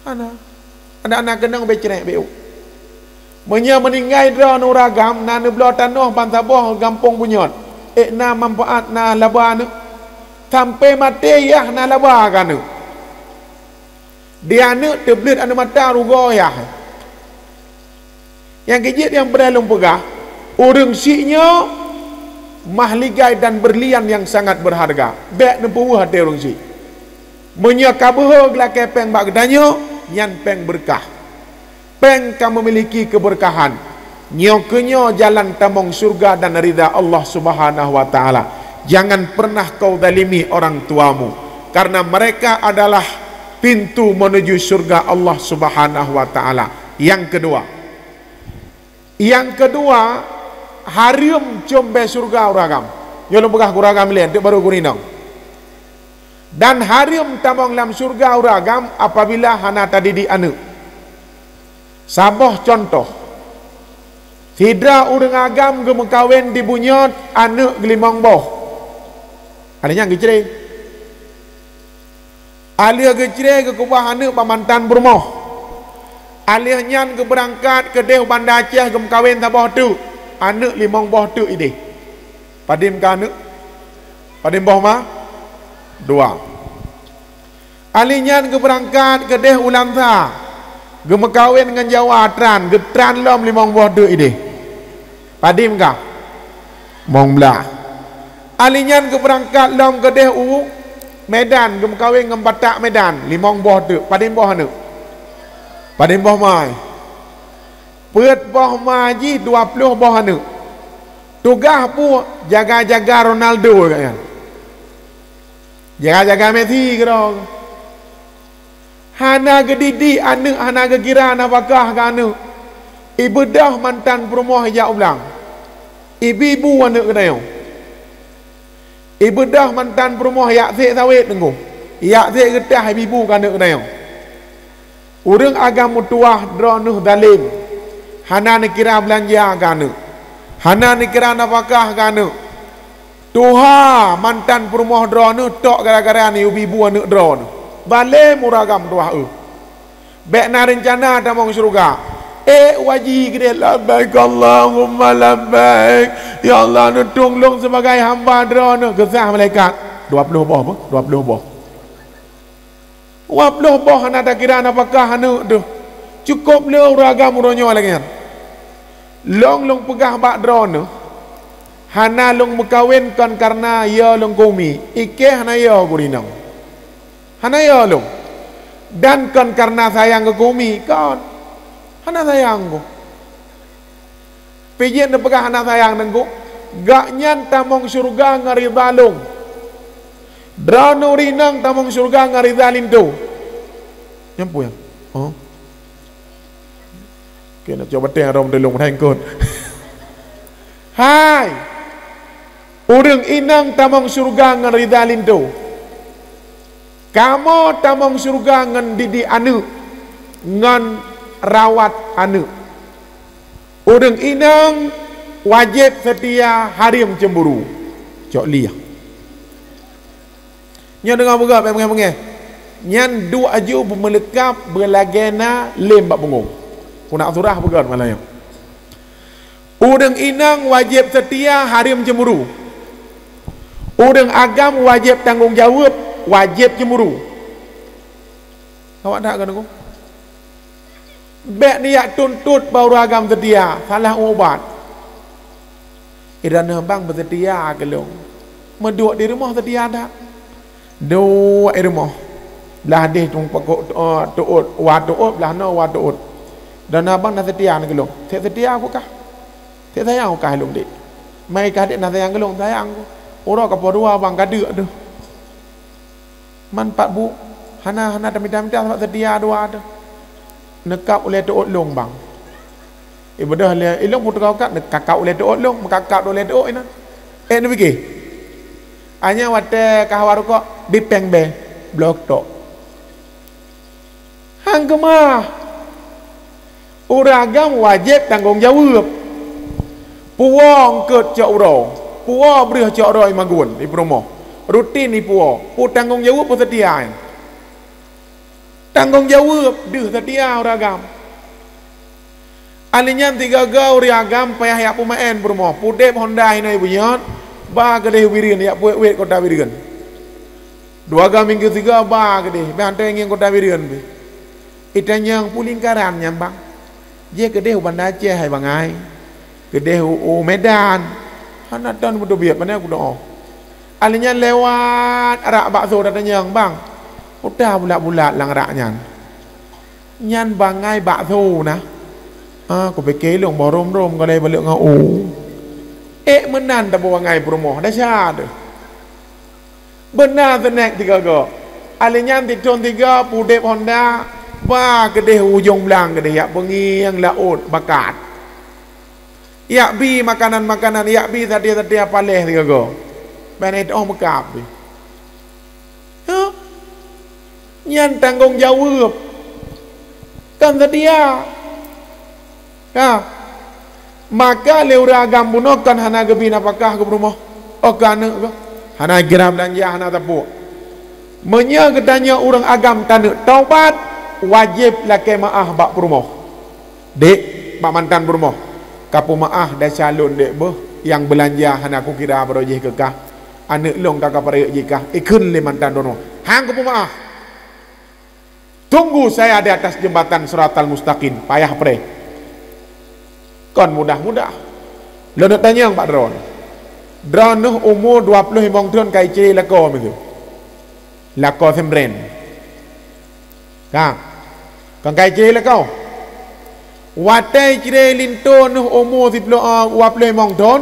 Hana. Adak na keunong bèk crèk bèk u. Meunyoe meuninggai droeneuh ureueng agam, na neubloe tanoh ban saboh gampông bunyot. Ék na manfaat, na laba aneuk. Sampoe maté yah na laba keu aneuk. Di aneuk teubleuet aneuk mata rugoe yah. Nyang keujeuet nyang peureulèe lôn peugah, ureueng syiek nyoe mahligai dan berlian yang sangat berharga. Bèk neupeuweueh até ureueng syiek. Meunyoe ka beuhe geulakèe péng bak geutanyoe, nyan péng beureukat. Péng ka memiliki keberkahan. Nyoe keunyoe jalan tamong syurga dan ridha Allah Subhanahu wa Ta'ala. Jangan pernah kau zalimi orang tuamu, karena mereka adalah pintu menuju syurga Allah Subhanahu wa Ta'ala. Nyang keudua, nyang keudua, hareuem com bèe syurga ureueng agam. Nyoe lôn peugah keu ureueng agam ilèe, eunteuk barô keu ureueng inong. Dan hareuem tamong lam syurga ureueng agam apabila hana tadidik aneuk. Saboh cuntoh, sidroe ureueng agam geumeukawen di bunyot aneuk geulimong boh. Aneuk nyan geucré. Alheueh geucré geukeubah aneuk bak mantan peurumoh. Alheuh nyan geubeurangkat keudeh u Banda Aceh geumeukawen saboh teuk, aneuk limong boh teuk ideh. Padum ka aneuk? Padum boh ma? Dua. Alheuh nyan geubeurangkat keudeh u Lansa, geumeukawen ngon Jawa tran, geutran lom limong boh teuk ideh. Padum ka? Limong blah. Alheuh nyan geubeurangkat lom keudeh u Medan, geumeukawen ngon Batak Medan, limong boh teuk. Padum boh aneuk? Padum boh ma? Peuet boh ma jih dua ploh boh aneuk. Tugaih peue? Jaga-jaga Ronaldo, ka nyan. Jaga-jaga Messi keudroe. Hana geudidik aneuk, hana geukira nafakah keu aneuk. Ibeudôh mantan peurumoh ijak u blang. Ibi-ibu aneuk geutanyoe. Ibeudôh mantan peurumoh ijak sek sawét teungku. Ijak sek geutah ibi-ibu keu aneuk geutanyoe. Ureuëng agam meutuwah droeneuh zalem. Hana neukira beulanja keu aneuk. Hana neukira nafakah keu aneuk. Tuha mantan peurumoh droeneuh tok gara-gara neubi-bu aneuk droeneuh. Zalem ureuëng agam tuha, eh. Bék na reuncana tamong syeuruga. Eh, waji keudeh, "Labbaik Allahumma labbaik. Ya Allah, neutueng lôn sibagai hamba droeneuh." Geusah malaikat. Dua ploh boh, boh. Dua ploh boh. Dua ploh boh hana takira nafakah aneuk teuh. Cukôp le ureuëng agam uroe nyoe lagée nyan. Lôn, lôn peugah bak droeneuh, hana lôn meukawen kon kareuna yo lôn keu umi, i kèe hana yo keu inong. Hana yo lôn. Dan kon kareuna sayang keu umi, kon. Hana sayang keu. Pijét neupeugah hana sayang teungku, gobnyan tamong syeuruga ngon ridha lôn. Droeneuh ureuëng inong tamong syeuruga ngon ridha linto. Nyan peue nyan? Oh. Oke, nak cuba tengok dong, tolong, hai, kot. Hai! Ureuëng inong tamong syeuruga ngon ridha linto. Kamoe tamong syeuruga ngon didik aneuk, ngon rawat aneuk. Ureuëng inong wajéb seutia, hareuem cemburu. Cok liah. Nyoe deungoe beugöt, bék beungéh-beungéh. Nyan duek aju beumeuleukab beulagée na lem bak bungong. Keunak surah beugöt malam nyoe. Ureuëng inong wajéb seutia, hareuem cemburu. Ureuëng agam wajéb tanggong jaweueb, wajéb cemburu. Awak that keuneuk? Bék neujak tuntot bak ureuëng agam seutia, salah ubat. Iroh neuh bang beuseutia keu lôn. Meuduek di rumoh seutia that. Duek di rumoh. Blah deh tueng pekok, eh, tuot, wa tuot, blah noe wa tuot. Iroh neuh bang na seutia keu lôn. Sép seutia ku kah. Sép sayang ku kah lôn dek. Mai kah dek na sayang keu lôn, sayang ku. Uroe ka poh dua bang ka deuk deuh. Man pat bu, hana, hana tamita-mita sabab seutia dua teuh. Neukab ulée tuot lôn bang. Ibeudôh lé ilong putôh kakak, neukakab ulée tuot lôn, meukakab ulée tuot inan. Eh, neupike. Hanya watée ka hawa rukok, bipeng bée, bloe tok. Han keumah. Ureuëng agam wajéb tanggong jaweueb. Puwoe eungkôt cok uroe, puwoe breueh cok uroe i magun, i peurumoh. Rutin i puwoe, peue tanggong jaweueb peue seutia nyan. Tanggong jaweueb deuh seutia ureuëng agam. Alheuh nyan sigoe-goe ureuëng agam payah yak peumaén peurumoh, pudeb honda hinoe bunyot, ba keudeh Bireuen yak puet-wet kota Bireuen. Dua ga minggu sigoe ba keudeh, bah hantom ngieng kota Bireuen beh. Itanyong peue lingkaran nyan bang? Jih keudeh u Banda Aceh hai bangai. Keudeh u, u Medan. Hana ton beuteubiet, pane aku doa. Alheuh nyan lewat arak bakso datanyong bang. Udah bulat-bulat lam arak nyan. Nyan bangai bakso na. Ha, kupike lôn boh rom-rom galai balek ngon u. Ék meunan taboh bangai peurumoh, desya teuh. Beuna seunek tiga go. Alheuh nyan titong tiga pudeb honda, ba keudeh ujong blang keudeh yak beungieng laôt bakat. Yak bi makanan-makanan, yak bi sadia-sadia paléh tiga go. Ban éh teuh meukab. Huh? Nyan tanggong jaweueb. Kan seutia. Ka. Maka lé ureuëng agam bunoe kan hana geubi nafakah keu peurumoh. Oh, keu aneuk keuh. Hana kira beulanja, hana tapuk. Meunyoe geutanyoe ureuëng agam taneuk taubat, Wajéb lakée meu'ah bak peurumoh. Dék, bak mantan peurumoh, ka peumeu'ah desya lôn dék beuh nyang beulanja hana kukira barô jih keu kah. Aneuëk lôn ka kapareuk jih kah, ikheun lé mantan droeneueh. Han kupeumeu'ah. Tunggu saya di atas jembatan Siratal Mustaqim, payah preh. Kon mudah-mudah. Lôn neuk tanyong bak droeneueh. Droeneueh umu dua ploh limong thon ka icre lakoe miseue. Lakoe seumbren. Ka. Kon ka icre lakoe. Watée icre linto neueh umu siploh, eh, dua ploh limong thon,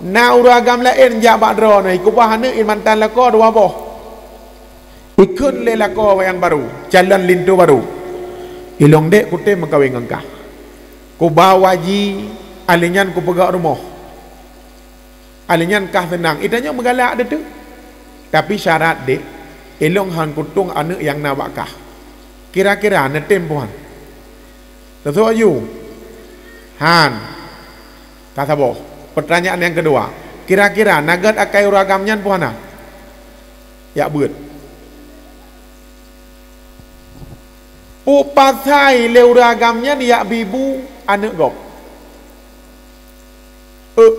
na ureuëng agam laén jak bak droeneueh, ikubah aneuëk mantan lakoe dua boh. Ikheun lé lakoe awaknyan barô, calon linto barô. Ilôn dék kutem meukawen ngon kah. Kuba waji, alèh nyan kupeugöt rumoh. Alèh nyan kah seunang. Itanyoe meugalak teuh. Tapi syarat dék, ilôn han kutueng aneuëk nyang na bak kah. Kira-kira neutem puhan. Teusok aju. Han. Ka saboh. Peutanyaan nyang keudua. Kira-kira na gét akai ureuëng agam nyan puhan na? Yak beuet. Peue pasai lé ureuëng agam nyan yak bibu aneuëk gob? Euk.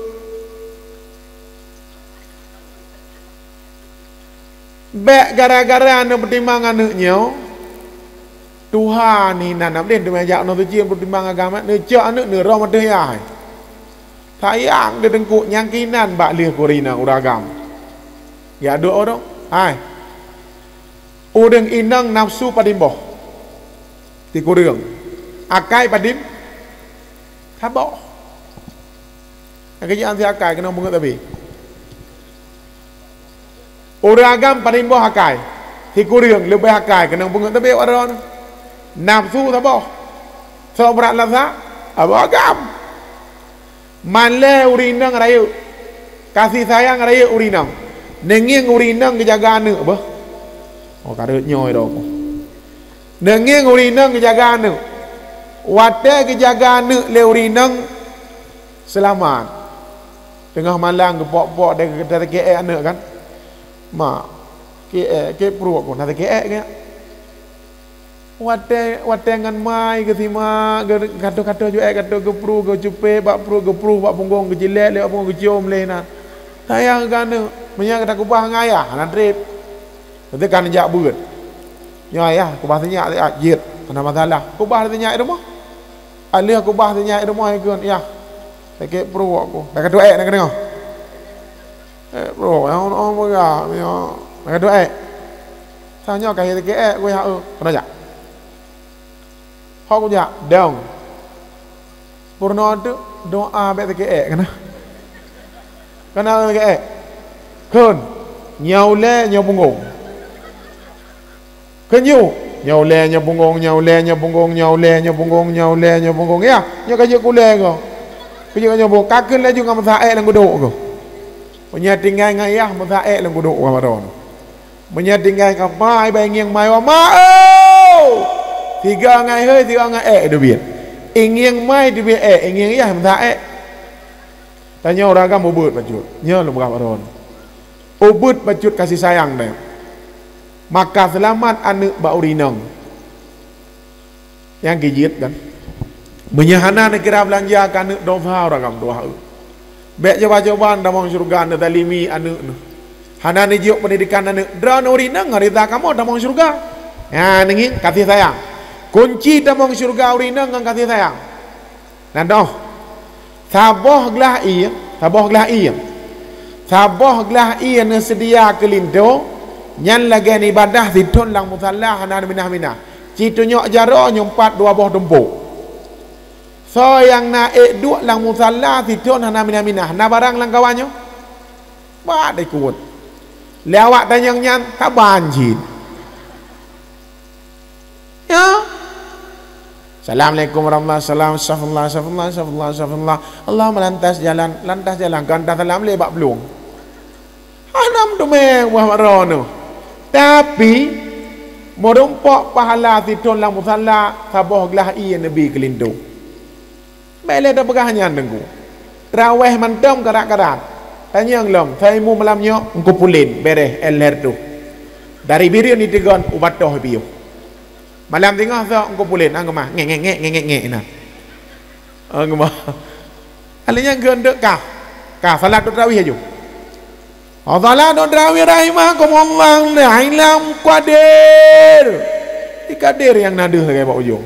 Bék gara-gara neupeutimang aneuëk nyoe, tuha ni nan abdeh teuma jak nyoe suci peutimang agama, neucok aneuëk neuroh ateueh yah. Sayang di teungku nyang kinan bak lheueh keu ureuëng inong ureuëng agam. Ya dok orang. Hai. Ureuëng inong nafsu padum boh. Sikureueng. Akai padum? Saboh. Nyang keujian si akai keunong beungeut sabe. Ureuëng agam padum boh akai. Sikureueng leubeh akai keunong beungeut sabe awak droeneuh. Nafsu saboh. Sok brat lasa, saboh agam. Malée ureuëng inong rayeuk. Kasih sayang rayeuk ureuëng inong. Neungieng ureuëng inong geujaga aneuëk beuh. Oh, ka rhot nyoe droe. Neungieng ureuëng inong geujaga aneuëk. Watée geujaga aneuëk lé ureuëng inong, seulamat. Teungoh malam geupok-pok deh, geutateukeue aneuëk kan. Mak, keue, keue pruet ku, na teukeue keu. Watée, watée ngon mai geusimak, geu-, katoe-katoe juet, katoe geupruet, geucupet bak pruet, geupruet bak punggong, geujilet lé bak punggong, geuciom lé na. Sayang keu aneuëk, meunyo gata kubah ngon ayah, hana treb. Teuka neujak beuet. Nyoe ayah, kubah sinyak, ah, jeuet, hana masalah. Kubah sinyak i rumoh. Alheuh kubah sinyak i rumoh, ikheun, yah, sakét pruet ku. Dak ka tuek na keunoe. Eh, bro, nyang on-on peugah, nyoe. Dak ka tuek. Sa nyoe ka sakét, ku yah, eh, peunoh jak. Hok kujak, dong. Peurunoe teuk doa bék sakét, kana? Kana sakét? Kheun, nyoe ulée, nyoe punggong. Kheun ju, nyoe ulée, nyoe punggong, nyoe ulée, nyoe punggong, nyoe ulée, nyoe punggong, nyoe ulée, nyoe punggong. Ya, nyoe ka jeuet keu ulée ko. Ka jeuet nyoe punggong. Ka kheun laju ngon meusa ék lam gudok ko. Meunyoe tinggai ngon yah, meusa ék lam gudok ko, Ramadan. Meunyoe tinggai keu ma, ibai ngieng mai, "Wa ma, oh!" Sigoe ngai hôi, sigoe ngai ék teubiet. Ingieng mai teubiet ék, ingieng yah meusa ék. Tanyoe ureuëng agam ubeuet bacut. Nyoe lôn peugah bak droeneuh. Ubeuet bacut kasih sayang deh. Maka seulamat aneuëk bak ureuëng inong. Nyang keu jeuet kan? Meunyoe hana neukira beulanja keu aneuëk, dosa ureuëng agam tuha. Bék cuba-cuba tamong syeuruga neuzalimi aneuëk neuh. Hana neujok peundidikan aneuëk, droeneuh ureuëng inong ngon rida kamoe tamong syeuruga. Nyan ngieng kasih sayang. Kunci tamong syeuruga ureuëng inong ngon kasih sayang. Nyan doh. Saboh glah ié, saboh glah ié. Saboh glah ié neuseudia keu linto, nyan lagée neuibadah sithon lam musala hana neuminah-minah. Ci tunyok jaroe nyoe pat dua boh tumpôk. Soe nyang na ék duek lam musala sithon hana minah-minah, na barang lam kawan nyoe? Bak dikut. Lé awak tanyong nyan saban cit. Ya. Assalamualaikum warahmatullahi wabarakatuh. Astagfirullah, astagfirullah, astagfirullah, astagfirullah. Allahumma lantas jalan, lantas jalan. Ganta salam lé bak plueng. Hana meuteumé buah mak droeneuh. Tapi, meurumpok pahala sithon lam musala, saboh glah ié neubi keu linto. Bék lé tapeugah nyan teungku. Traweh mantong karat-karat. Tanyong lom, saimu malam nyoe, Teungku Pulen, bereh, el her tuh. Dari Bireuen iteugon, u Batoh piôh. Malam singoh sok Teungku Pulen, ah, geumah. Ngek, ngek, ngek, ngek, ngek, ngek, nah. Ah, geumah. Alèh nyan geundeuk kah. Kah, salat tarawih aju. Oh, salat tarawih rahimakumullah, nah, ilam qadir. Di qadir nyang na deuh lagèe bak ujong.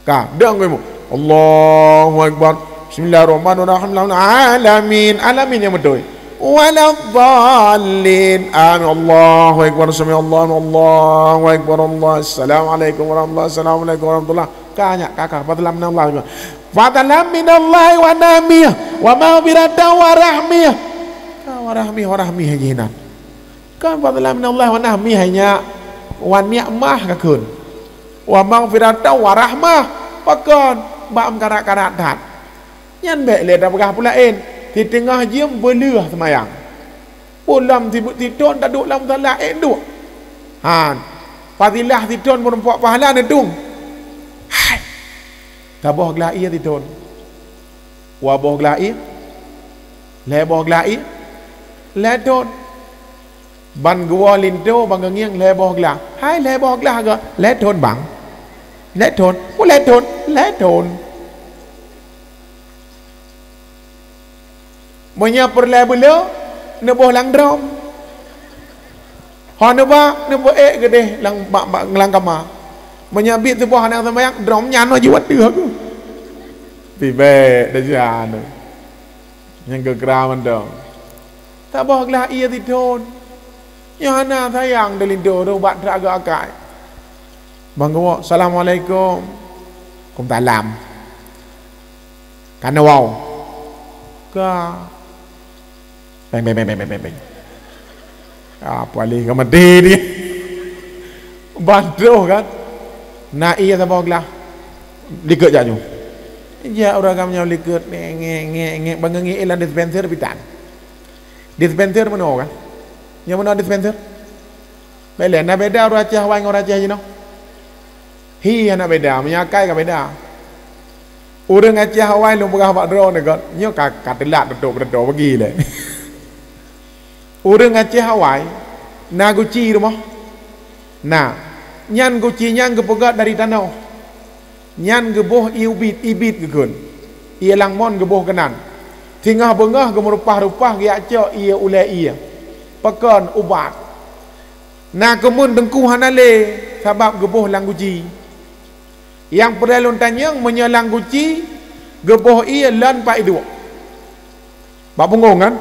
Ka, dong ilmu. Allahu Akbar. Bismillahirrahmanirrahim. Alamin. Alamin nyang beutôi. Waladdallin. Amin. Allahu Akbar. Sami Allahu. Allahu Akbar. Allah. Assalamualaikum warahmatullahi. Assalamualaikum warahmatullahi. Ka nyak, ka, ka. Fadlan minallah. Fadlan minallahi wa nahmiyah. Wa maghfiratan wa rahmiyah. Ka, wa rahmiyah, wa rahmiyah jinan. Kan fadlan minallah wa nahmiyah nyak, wa ni'mah ka kheun. Wa maghfiratan wa rahmah, pakon bak meukarat-karat that. Nyan bèk lé tapeugah peulaén, siteungoh jeuem beuleuh seumayang. Peue lom sibeuet sithon taduek lam musala, ék duek. Han, fadilah sithon meurumpok pahala neutueng. Hai, saboh glah ié sithon. Dua boh glah ié, lhèe boh glah ié, lhèe thon. Ban geuwoe linto, ban geungieng lhèe boh glah. Hai lhèe boh glah geuh, lhèe thon bang. Lhèe thon, oh lhèe thon, lhèe thon. Meunyoe peureulèe beuleuh, neuboh lam drom. Ho neuba, neupeuék geudeh lam, bak, bak, lam kama. Meunyoe biet tuboh aneuk seumayang, drom nyan jiwoe teuh aku. Pih bèk desya nyoe. Nyang geukra mantong. Saboh glah ié sithon. Nyoe hana sayang teulinto rôh bak trok geuh akai. Bang geuwoe, "Assalamualaikum." "Kumsalam." "Ka neuwoe?" "Ka." Beng, beng, beng, beng, beng, beng. Apa lé ka maté ni? Bantroh kan? Na ié saboh glah. Likot jak nyoe. Jak ureueng agam nyoe likot, ngek, ngek, ngek, ngek, bang ngek ié lam dispenser pih tan. Dispenser meunoe kan? Nyang meunoe dispenser? Bèk lé, na beda ureueng Aceh awai ngon ureueng Aceh jinoe? Hi, hana beda, meunyoe akai ka beda. Ureueng Aceh awai lôn peugah bak droeneuh göt, nyoe ka, ka teulat, teutôp, teutôp pagi lé. Ureueng Aceh awai na guci rumoh? Na. Nyan guci nyan geupeugöt dari tanoh. Nyan geuboh ié ubit, ibit geukheun. Ié langmon geuboh keunan. Singoh beungoh geumeurupah-rupah geujak cok ié ulèe ié. Pakon ubat. Na keumeun teungku hana lé sabab geuboh lam guci. Nyang peureulèe lôn tanyong, meunyoe lam guci geuboh ié lon pat iduek? Bak punggong kan?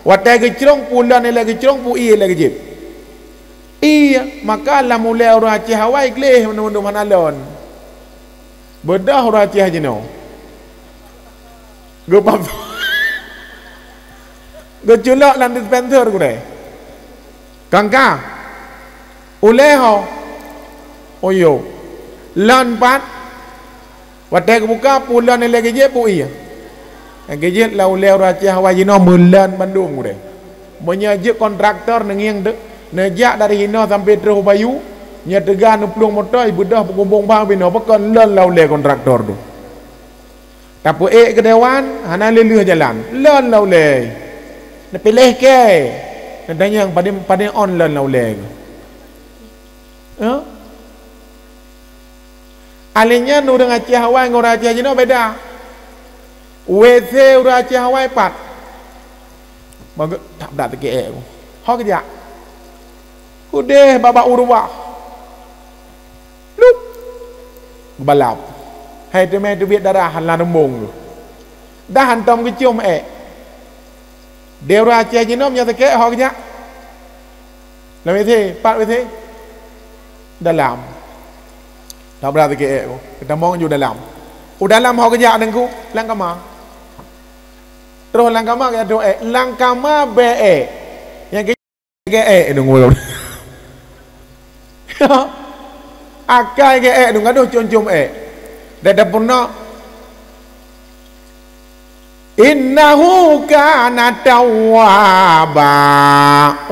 Watèe geucrông peue lon ilèe geucrông, peue ié ilèe geujieb. Ié, maka lam ulèe ureueng Aceh awai gleh mandum-mandum hana lon. Beudôh ureueng Aceh jinoe. Geupab-, geuculok lam dispenser gurèe. Kangka. Ulèe ho. Oyo. Lon pat. Watèe geubuka, peue lon ilèe geujieb, peue ié. Geujieb lam ulèe ureueng Aceh awai jinoe meulon bandum gurèe. Meunyoe jeuet kontraktor neungieng deuek, neujak dari hinoe sampoe troh u Bayu, nyoe teuga neuplueng moto, ibeudôh peukumbong bang binoe, pakon lon lam ulèe kontraktor tu. Tapeuék keu dewan, hana lé lheueh jalan. Lon lam ulèe. Neupiléh kèe. Neutanyong padum, padum ôn lon lam ulèe. Hah? Alèh nyan ureueng Aceh awai ngon ureueng Aceh jinoe beda. W C ureueng Aceh awai pat. Bang geuh, tak brat teuke ék. Ho geujak. Udeh babah u rubah. Lup. Geubalap. Hai teumé teubiet darah lam rumbong tu. Dah hantom geuciom ék. Di ureueng Aceh jinoe meunyoe sakét ho geujak. Lam W C, pat W C? Dalam. Tak brat teuke ék. Geutamong ju dalam. U dalam ho geujak teungku, lam kama. Troh lam kama geujak troh ék. Lam kama bèe ék. Nyang Geuék deungoe. Akai geuék deungoe, adoh com-com ék. Dan tapeurunoe, "Innahu kana tawwaba."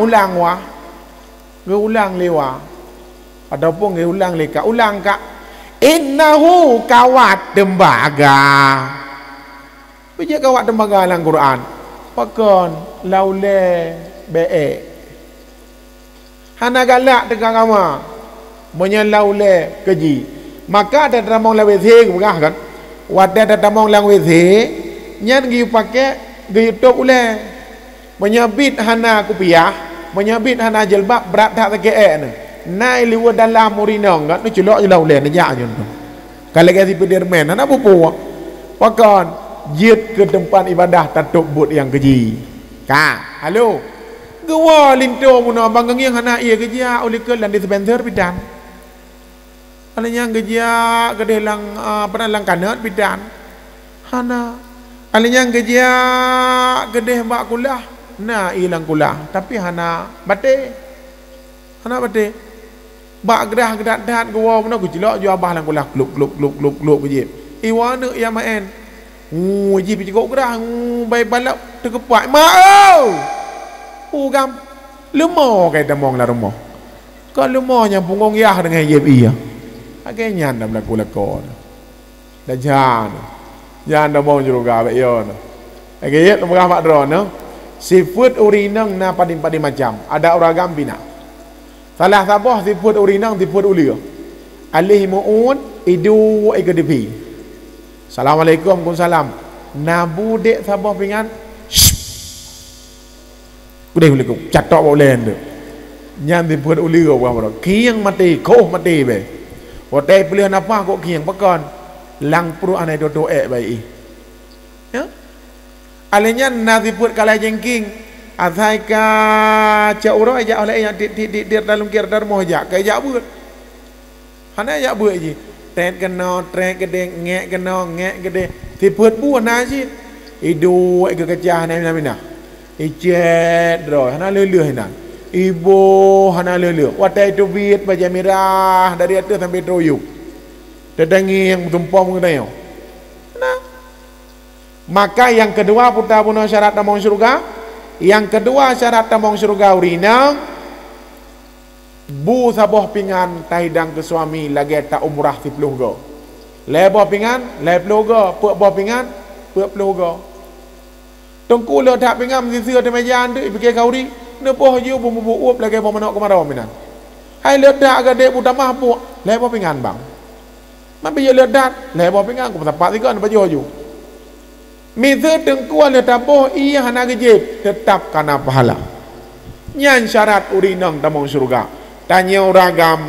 Ulang wa. Geuulang lé wa. Ataupun geuulang lé ka. Ulang ka. "Innahu," kawat teumbaga. Peue jeuet kawat teumbaga lam Quran? Pakon lam ulèe bèe ék. Hana galak teuka kama. Meunyoe lam ulèe keuji, maka tatamong lam WC geupeugah kan. Watèe tatamong lam WC, nyan geuyue pakèk, geuyue tôb ulèe. Meunyoe biet hana kupiah, meunyoe biet hana jilbab, brat that sakét ék neuh. Na i luweue dalam ureueng inong, gata neuculok ju lam ulèe, neujak ju nyan. Ka lagèe Spiderman, hana peue-peue. Pakon, jeuet keu teumpat ibadah tatôb buet nyang keuji. Ka, halo. Geuwoe linto bunoe bang geungieng hana ié geujak u likot lam dispenser bidan. Alah nyang geujak keudeh lam, ah, apa nan, lam kanot bidan. Hana. Alah nyang geujak keudeh bak kulah, na ié lam kulah, tapi hana batèe. Hana batèe. Bak grah geudat-dat geuwoe bunoe geuculok ju babah lam kulah, klup, klup, klup, klup, klup, geujieb. Iwoe aneuk nyang maén. Hu, jih picikok grah, hu, bai balap teukeupak. "Ma, oh! Hu, gam, leumo kai tamong lam rumoh." Ka leumo nyang punggong yah deungon jieb ié. Lagèe nyan dah beulaku lakoe. Dah jan. Jan dah mau syeuruga bèk yo nyoe. Lagèe nyan peugah bak droeneuh. Sifeuet ureueng inong na padum-padum macam. Adak ureueng agam pih na. Salah saboh sifeuet ureueng inong sifeuet uleue. Aléh meu'uet, iduek ikeue TV. "Assalamualaikum." "Waalaikumsalam." Na bu dék saboh pingan. Udeh ulèe ku catok bak ulèe nyan. Nyan sifeuet uleue buah baroe. Kieng maté, khoh maté bèe. Watèe peuleueh nafah kok kieng, pakon? Lam pruet hana itoe-toe ék bak ié. Ya? Alah nyan na sifeuet kalai jengking. Asai ka cok uroe jak oleh nyang tit, tit, tit, tit, dalam kir, dalam moh jak, ka jak beuet. Hana jak beuet jih. Trét keunoe, trét keudeh, ngék keunoe, ngék keudeh. Sifeuet bu na cit. Iduek ikeue keucah hana minah-minah. Icét droe, hana lheueh-lheueh inan. Iboh hana lheueh-lheueh. Watèe iteubiet bajèe mirah dari ateueh sampai teuyueb. Teutangieng meutumpom geutanyoe. Nah. Maka nyang keudua, peue bunoe syarat tamong syeuruga? Nyang keudua syarat tamong syeuruga ureueng inong, bu saboh pingan tahidang keu suami lagèe ta-umrah siplôh goe. Lhèe boh pingan, lhèe plôh goe, peuet boh pingan, peuet plôh goe. Teungku le that pingan meusiseu ateueh mèja nteuk, ipike khanduri, neuboh ju bu mubu ueb lagèe boh manok keumarom inan. Hai le that gadek bu tamah puek, lhèe boh pingan bang. Man bijéh le that, lhèe boh pingan, kupeusapat sigoe neupajoh ju. Miseue teungku lheueh taboh ié hana geujieb, teutab kana pahala. Nyan syarat ureueng inong tamong syeuruga. Tanyoe ureueng agam,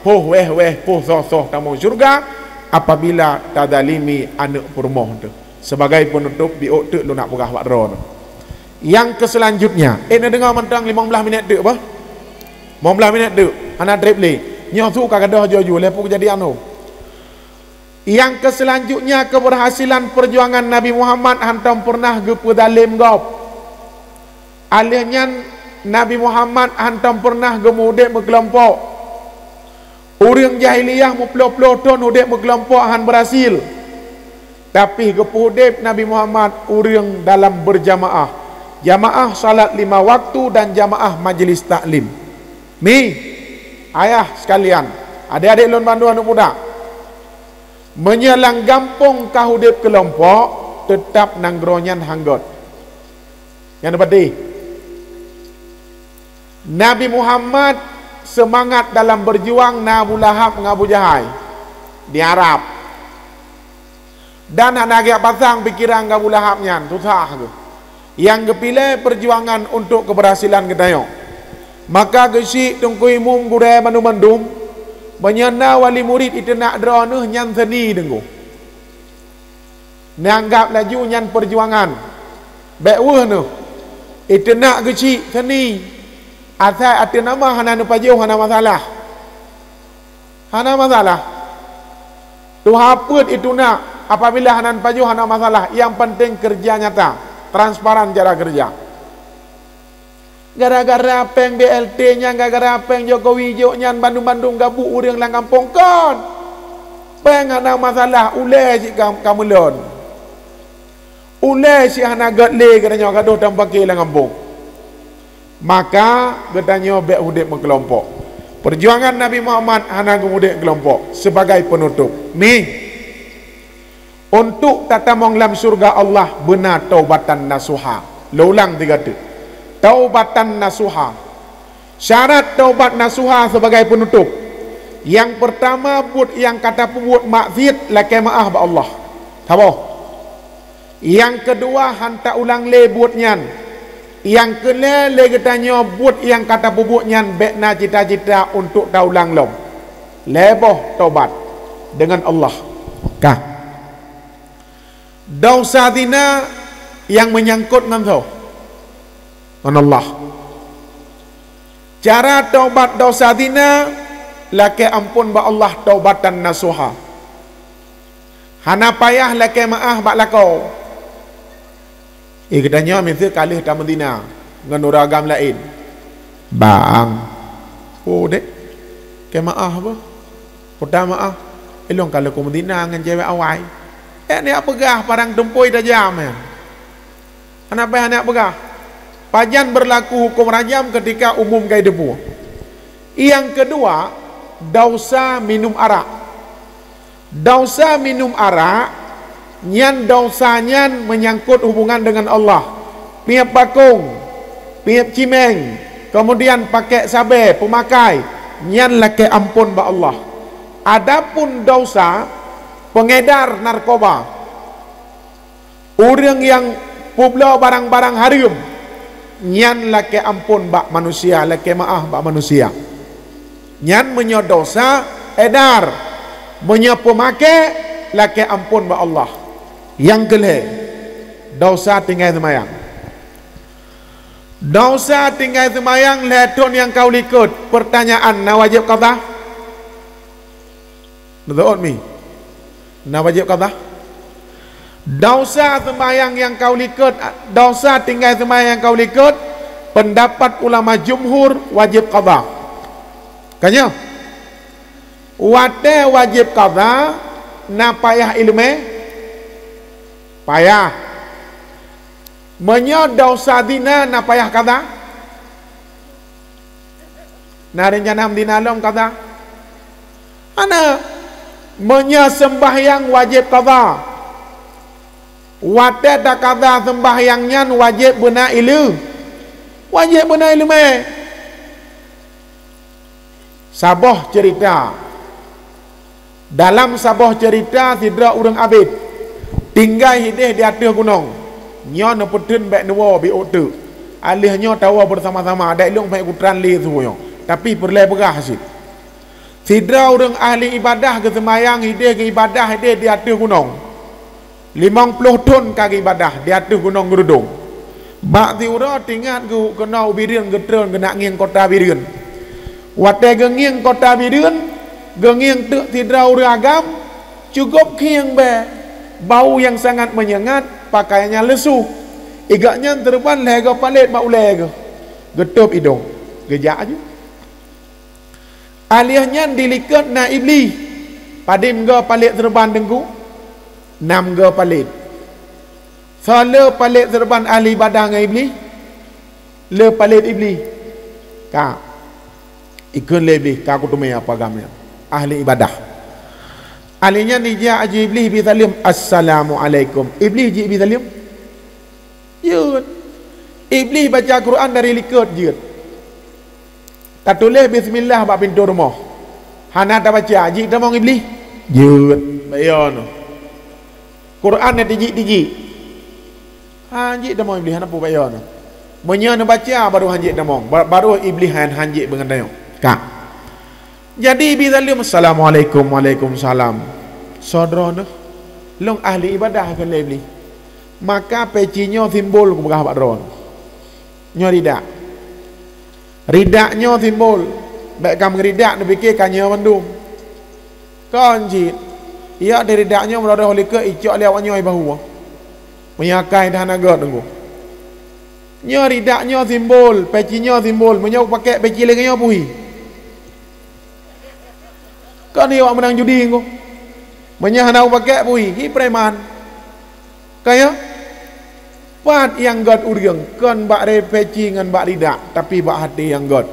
poh wéh-wéh, poh soh-soh tamong syeuruga, apabila tazalimi aneuk peurumoh teuh. Sebagai penutup, biôk teuk lôn nak peugah bak droeneuh. Nyang keu seulanjutnya, eh, neudeungoe mantong limong blaih minèt teuk bah. Limong blaih minèt teuk, hana trép lé. Nyoe su ka gadôh ju-ju, lhèe peue keujadian nyoe. Nyang keu seulanjutnya, keubeurhasilan peujuangan Nabi Muhammad hantom peureunah geupeuzalém gob. Alheuh nyan, Nabi Muhammad hantom peureunah geumeuudép meukeulompok. Ureueng jahiliyah meuplôh-plôh thôn udép meukeulompok han beurhasil. Tapi geupeuudép Nabi Muhammad ureueng dalam beurjamaah. Jamaah salat lima waktu dan jamaah majlis taklim. Mi, ayah sekalian, adék-adék lôn bandum aneuk muda. Meunyoe lam gampông ka udép keulompok, teutab nanggroe nyan han gèt. Nyan peunteng. Nabi Muhammad seumangat dalam beurjuang na Abu Lahab ngon Abu Jahai di Arab. Dan hana geujak pasang pikeran ngon Abu Lahab nyan, susah geuh. Nyang geupilée peujuangan untuk keubeurhasilan geutanyoe. Maka geuchik teungku imum gurée bandum-bandum, meunyoe na wali murit iteunak droeneuh nyan seuni teungku. Neuanggab laju nyan peujuangan. Bék weueh neuh. Iteunak geuchik seuni. Asai ateueh nama hana neupajoh hana masalah. Hana masalah. Tuha peuet iteunak apabila hana neupajoh hana masalah. Nyang penting keureuja nyata, transparan cara keureuja. Gara-gara péng B L T nyan, gara-gara péng Jokowi jok nyan, bandum-bandum gabuek ureuëng lam gampông kon. Péng hana masalah, ulée cit ka, ka meulon. Ulée cit hana gét lé geutanyoe gadoh tameupaké lam gampông. Maka geutanyoe bék udeb meukeulompok. Peujuangan Nabi Muhammad hana geumudeb keulompok. Sibagai peunutob, mi. Untuk tatamong lam syeuruga Allah beuna taubatan nasuha. Lôn ulang tiga teuk. Taubatan nasuha. Syarat taubat nasuha sibagai peunutob. Nyang peurtama, buet nyang ka tapeubuet maksiet, lakée meuáh bak Allah. Saboh. Nyang keudua, han taulang lé buet nyan. Nyang keulhée, lé geutanyoe buet nyang ka tapeubuet nyan bék na cita-cita untuk taulang lom. Lhée boh tobat deungon Allah. Ka. Desya zina nyang meunyangkot ngon soe? Ngon Allah. Cara tobat desya zina, lakée amphon bak Allah taubatan nasuha. Hana payah lakée meuáh bak lakoe. Eh, geutanyoe miseue ka lheueh tameuzina ngon ureuëng agam laén. Bang. Oh, dek. Kée meuáh beuh. Peue ta meuáh. Ilong ka lheueh kumeuzina ngon cewek awai. Eh, neujak peugah padang tumpôi tajam nyan. Hana payah neujak peugah. Pajan beurlaku huköm rajam keutika umum ka jiteupeue. Nyang keudua, desya minum arak. Desya minum arak, nyan desya nyan meunyangkot hubungan deungon Allah. Piep bakong, piep cimeng, keumudian pakék sabée peumakai, nyan lakée amphon bak Allah. Adapun desya peungedar narkoba, ureuëng nyang peubloe barang-barang hareuem, nyan lakée amphon bak manusia, lakée meuáh bak manusia. Nyan meunyoe desya edar, meunyoe peumakék, lakée amphon bak Allah. Nyang keulhée, desya tinggai seumayang. Desya tinggai seumayang lhée thon nyang ka u likot. Peurtanyaan, na wajéb qadha? Beutôi mi? Na wajéb qadha? Desya seumayang nyang ka u likot, desya tinggai seumayang nyang ka u likot, peundapat ulama jumhur wajéb qadha. Ka nyoe, watée wajéb qadha, na payah iéleumé? Payah. Meunyoe desya zina, na payah qadha? Na rencana meuzina lom qadha? Hana. Meunyoe seumbahyang wajéb qadha, watée taqadha seumbahyang nyan wajéb beuna iéleumé. Wajéb beuna iéleumé. Saboh ceurita. Dalam saboh ceurita, sidroe ureuëng abét tinggai hideh di ateueh gunong. Nyoe neupeutheun bék neuwoe biôk teuk. Aléh nyoe tawoe beusama-sama, dai lôn bék kutran lé su nyoe, tapi peureulée peugah cit. Sidroe ureuëng ahli iébadah geuseumayang hideh geuiébadah hideh di ateueh gunong. Limong ploh thon ka geuiébadah di ateueh gunong Geurudong. Bak siuroe teuingat geuh keunoe u Bireuen geutreun geunak ngieng kota Bireuen. Watée geungieng kota Bireuen, geungieng teuk sidroe ureuëng agam, cukôp khieng bée, bau nyang sangat meunyengat, pakaian nyang leusoh. Igak nyan teureuban lhée goe palét bak ulée geuh, geutôb idong, geujak aju. Aléh nyan di likot na Iblih. Padum goe palét seureuban Teungku? Nam goe palét. Soe le palét seureuban ahli iébadah ngon Iblih? Le palét Iblih. Ka. Ikheun lé Iblih, ka kuteumé apa agam nyan. Ahli iébadah. Aléh nyan ijak aju Iblih bi saleuem, "Assalamualaikum." Iblih jih bi saleuem? Jeuet. Iblih baca Quran dari likot jeuet. Tatuléh bismillah bak pintoe rumoh. Hana tabaca, jih tamong Iblih? Jeuet. Bak yo nyoe. Quran na tijik-tijik. Ha, jih tamong Iblih, hana peue bak yo nyoe. Meunyoe neubaca, baru han jih tamong. Ba-, baru Iblih han, han jih beungon tanyoe. Ka. Jadi bi saleuem, "Assalamualaikum." "Waalaikumsalam." "Soe droeneuh?" "Lôn ahli iébadah," kheun lé Iblih. "Maka peci nyoe simbol kupeugah bak droeneuh. Nyoe ridak. Ridak nyoe simbol. Bék ka meuridak neupike ka nyoe mandum. Kon cit, yak di ridak nyoe meurôh-rôh likot icok lé awak nyoe i bahu. Meunyoe akai dah hana gét Teungku. Nyoe ridak nyoe simbol, peci nyoe simbol. Meunyoe pakék peci lagée nyoe puhi." Kon hi awak meunang judi Teungku. Meunyoe hana upakék bui, hi preman. Kaya? Pat nyang gét ureuëng, kon bak re-, peci ngon bak ridak, tapi bak até nyang gét.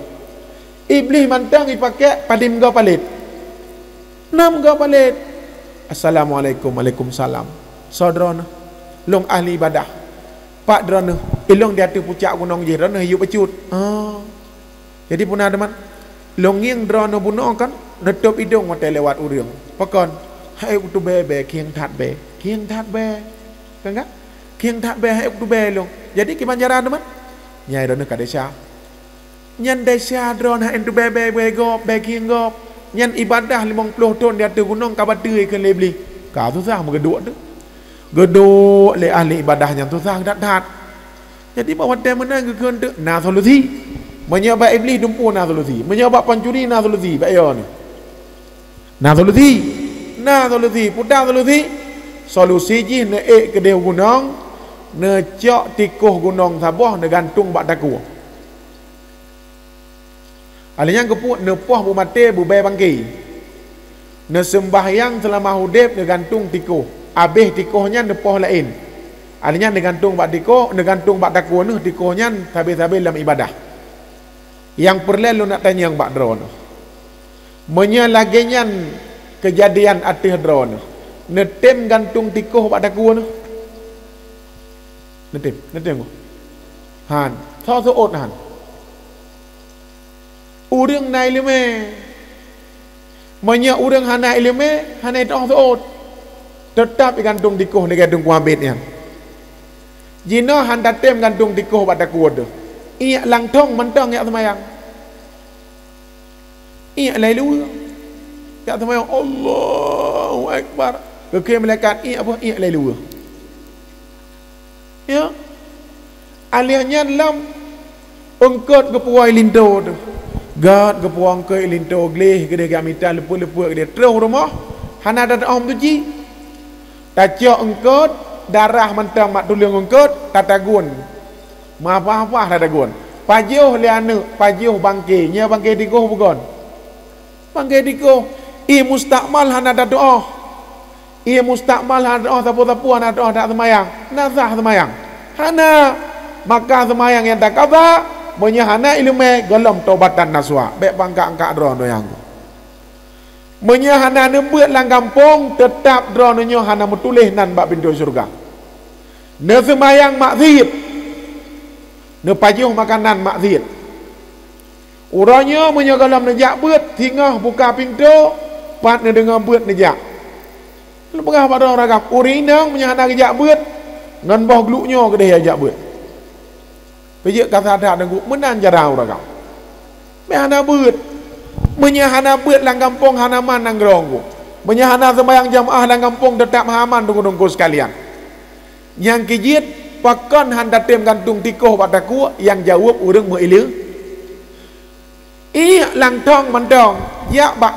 Iblih mantong ipakék padum goe palét. Nam goe palét. "Assalamualaikum." "Waalaikumsalam." "Soe droeneuh?" "Lôn ahli iébadah." "Pat droeneuh?" "Ilong di ateueh pucak gunong jih, droeneuh yue bacut." "Oh." Jadi peue na teuma, lôn ngieng droeneuh bunoe kan? Neutôb idông watée lewat ureuëng. Pakon? Hai, kuteubée bée, khieng that bée. Khieng that bée. Kan, kan? Khieng that bée, hai, kuteubée lôn. Jadi, kiban cara teuma? Nyai droeneuh ka desya. Nyan desya droeneuh hai teubée bée, bée gob, bée khieng gob. Nyan ibadah limong ploh thon di ateueh gunong ka bateue keu lé Iblih. Ka susah meugeuduek teuh. Geuduek lé ahli ibadah nyan susah that-that. Jadi, bak watée meunan geukheun teuk na solusi. Meunyoe bak Iblih dumpeue na solusi. Meunyoe bak pancuri na solusi, bak yo ni. Na solusi. Na solusi. Peue solusi? Solusi jih neuék keudeh gunong, neucok tikoh gunong saboh neugantung bak takue. Alèh nyan geupeubuet neupoh beumaté beubée bangké. Neuseumbahyang seulama udeb neugantung tikoh. Abéh tikoh nyan neupoh laén. Alèh nyan neugantung bak tikoh, neugantung bak takue neuh tikoh nyan sabe-sabe lam ibadah. Nyang peureulée lôn nak tanyong bak droeneuh. Meunyoe lagée nyan keujadian ateueh droeneuh, neutem gantung tikoh bak takue neuh? Neutem, neutem. Han, soe seuôt han. Ureuëng na iéleumé. Meunyoe ureuëng hana iéleumé, hana itôh seuôt. Teutab igantung tikoh lagée Teungku Abed nyan. Jinoe han tatem gantung tikoh bak takue teuh. Iék langthong mantong jak seumayang. Iék lhée luweue. Jak seumayang, Allahu Akbar. Geukheun malaikat, iék apa? Iék lhée luweue. Ya. Alèh nyan lom eungkôt geupuwoe linto teuh. Gét geupuwoe eungkôt linto gleh keudeh geumita leupeuet-leupeuet keudeh. Troh rumoh, hana tatu'oh meutuci. Tacok eungkôt, darah mantong mak tuleueng eungkôt, tatagun. Meuapah-apah tatagun. Pajoh lé aneuëk, pajoh bangké, nyoe bangké tikoh bugon. Bangké tikoh, ié mustakmal hana tatu'oh. Ié mustakmal hana tatu'oh, sapeue-sapeue hana tatu'oh, tak seumayang. Na sah seumayang? Hana. Maka seumayang nyang takaba, meunyoe hana iéleumé, gohlom taubatan nasuha. Bék pangka-angka droe nyoe nyang Meunyoe hana neubeuet lam gampông, teutab droeneuh nyoe hana meutuléh nan bak pintoe syeuruga. Neuseumayang maksiet, neupajoh makanan maksiet. Uroe nyoe meunyoe gohlom neujak beuet, singoh buka pintoe, pat neudeungoe beuet neujak. Lôn peugah bak droe ureuëng agam, ureuëng inong meunyoe hana geujak beuet, ngon boh gluk nyoe keudeh jak beuet. Peujeuet ka that-that Teungku, meunan cara ureuëng agam. Meuhana beuet. Meunyoe hana beuet lam gampông, hana man nanggroe Teungku. Meunyoe hana seumayang jamaah lam gampông, teutab hana man Teungku-teungku sekalian. Nyang keu jeuet, pakon han tatem gantung tikoh bak takue, nyang jaweueb ureuëng meuiéleumé. Iék langthong mantong, jak bak,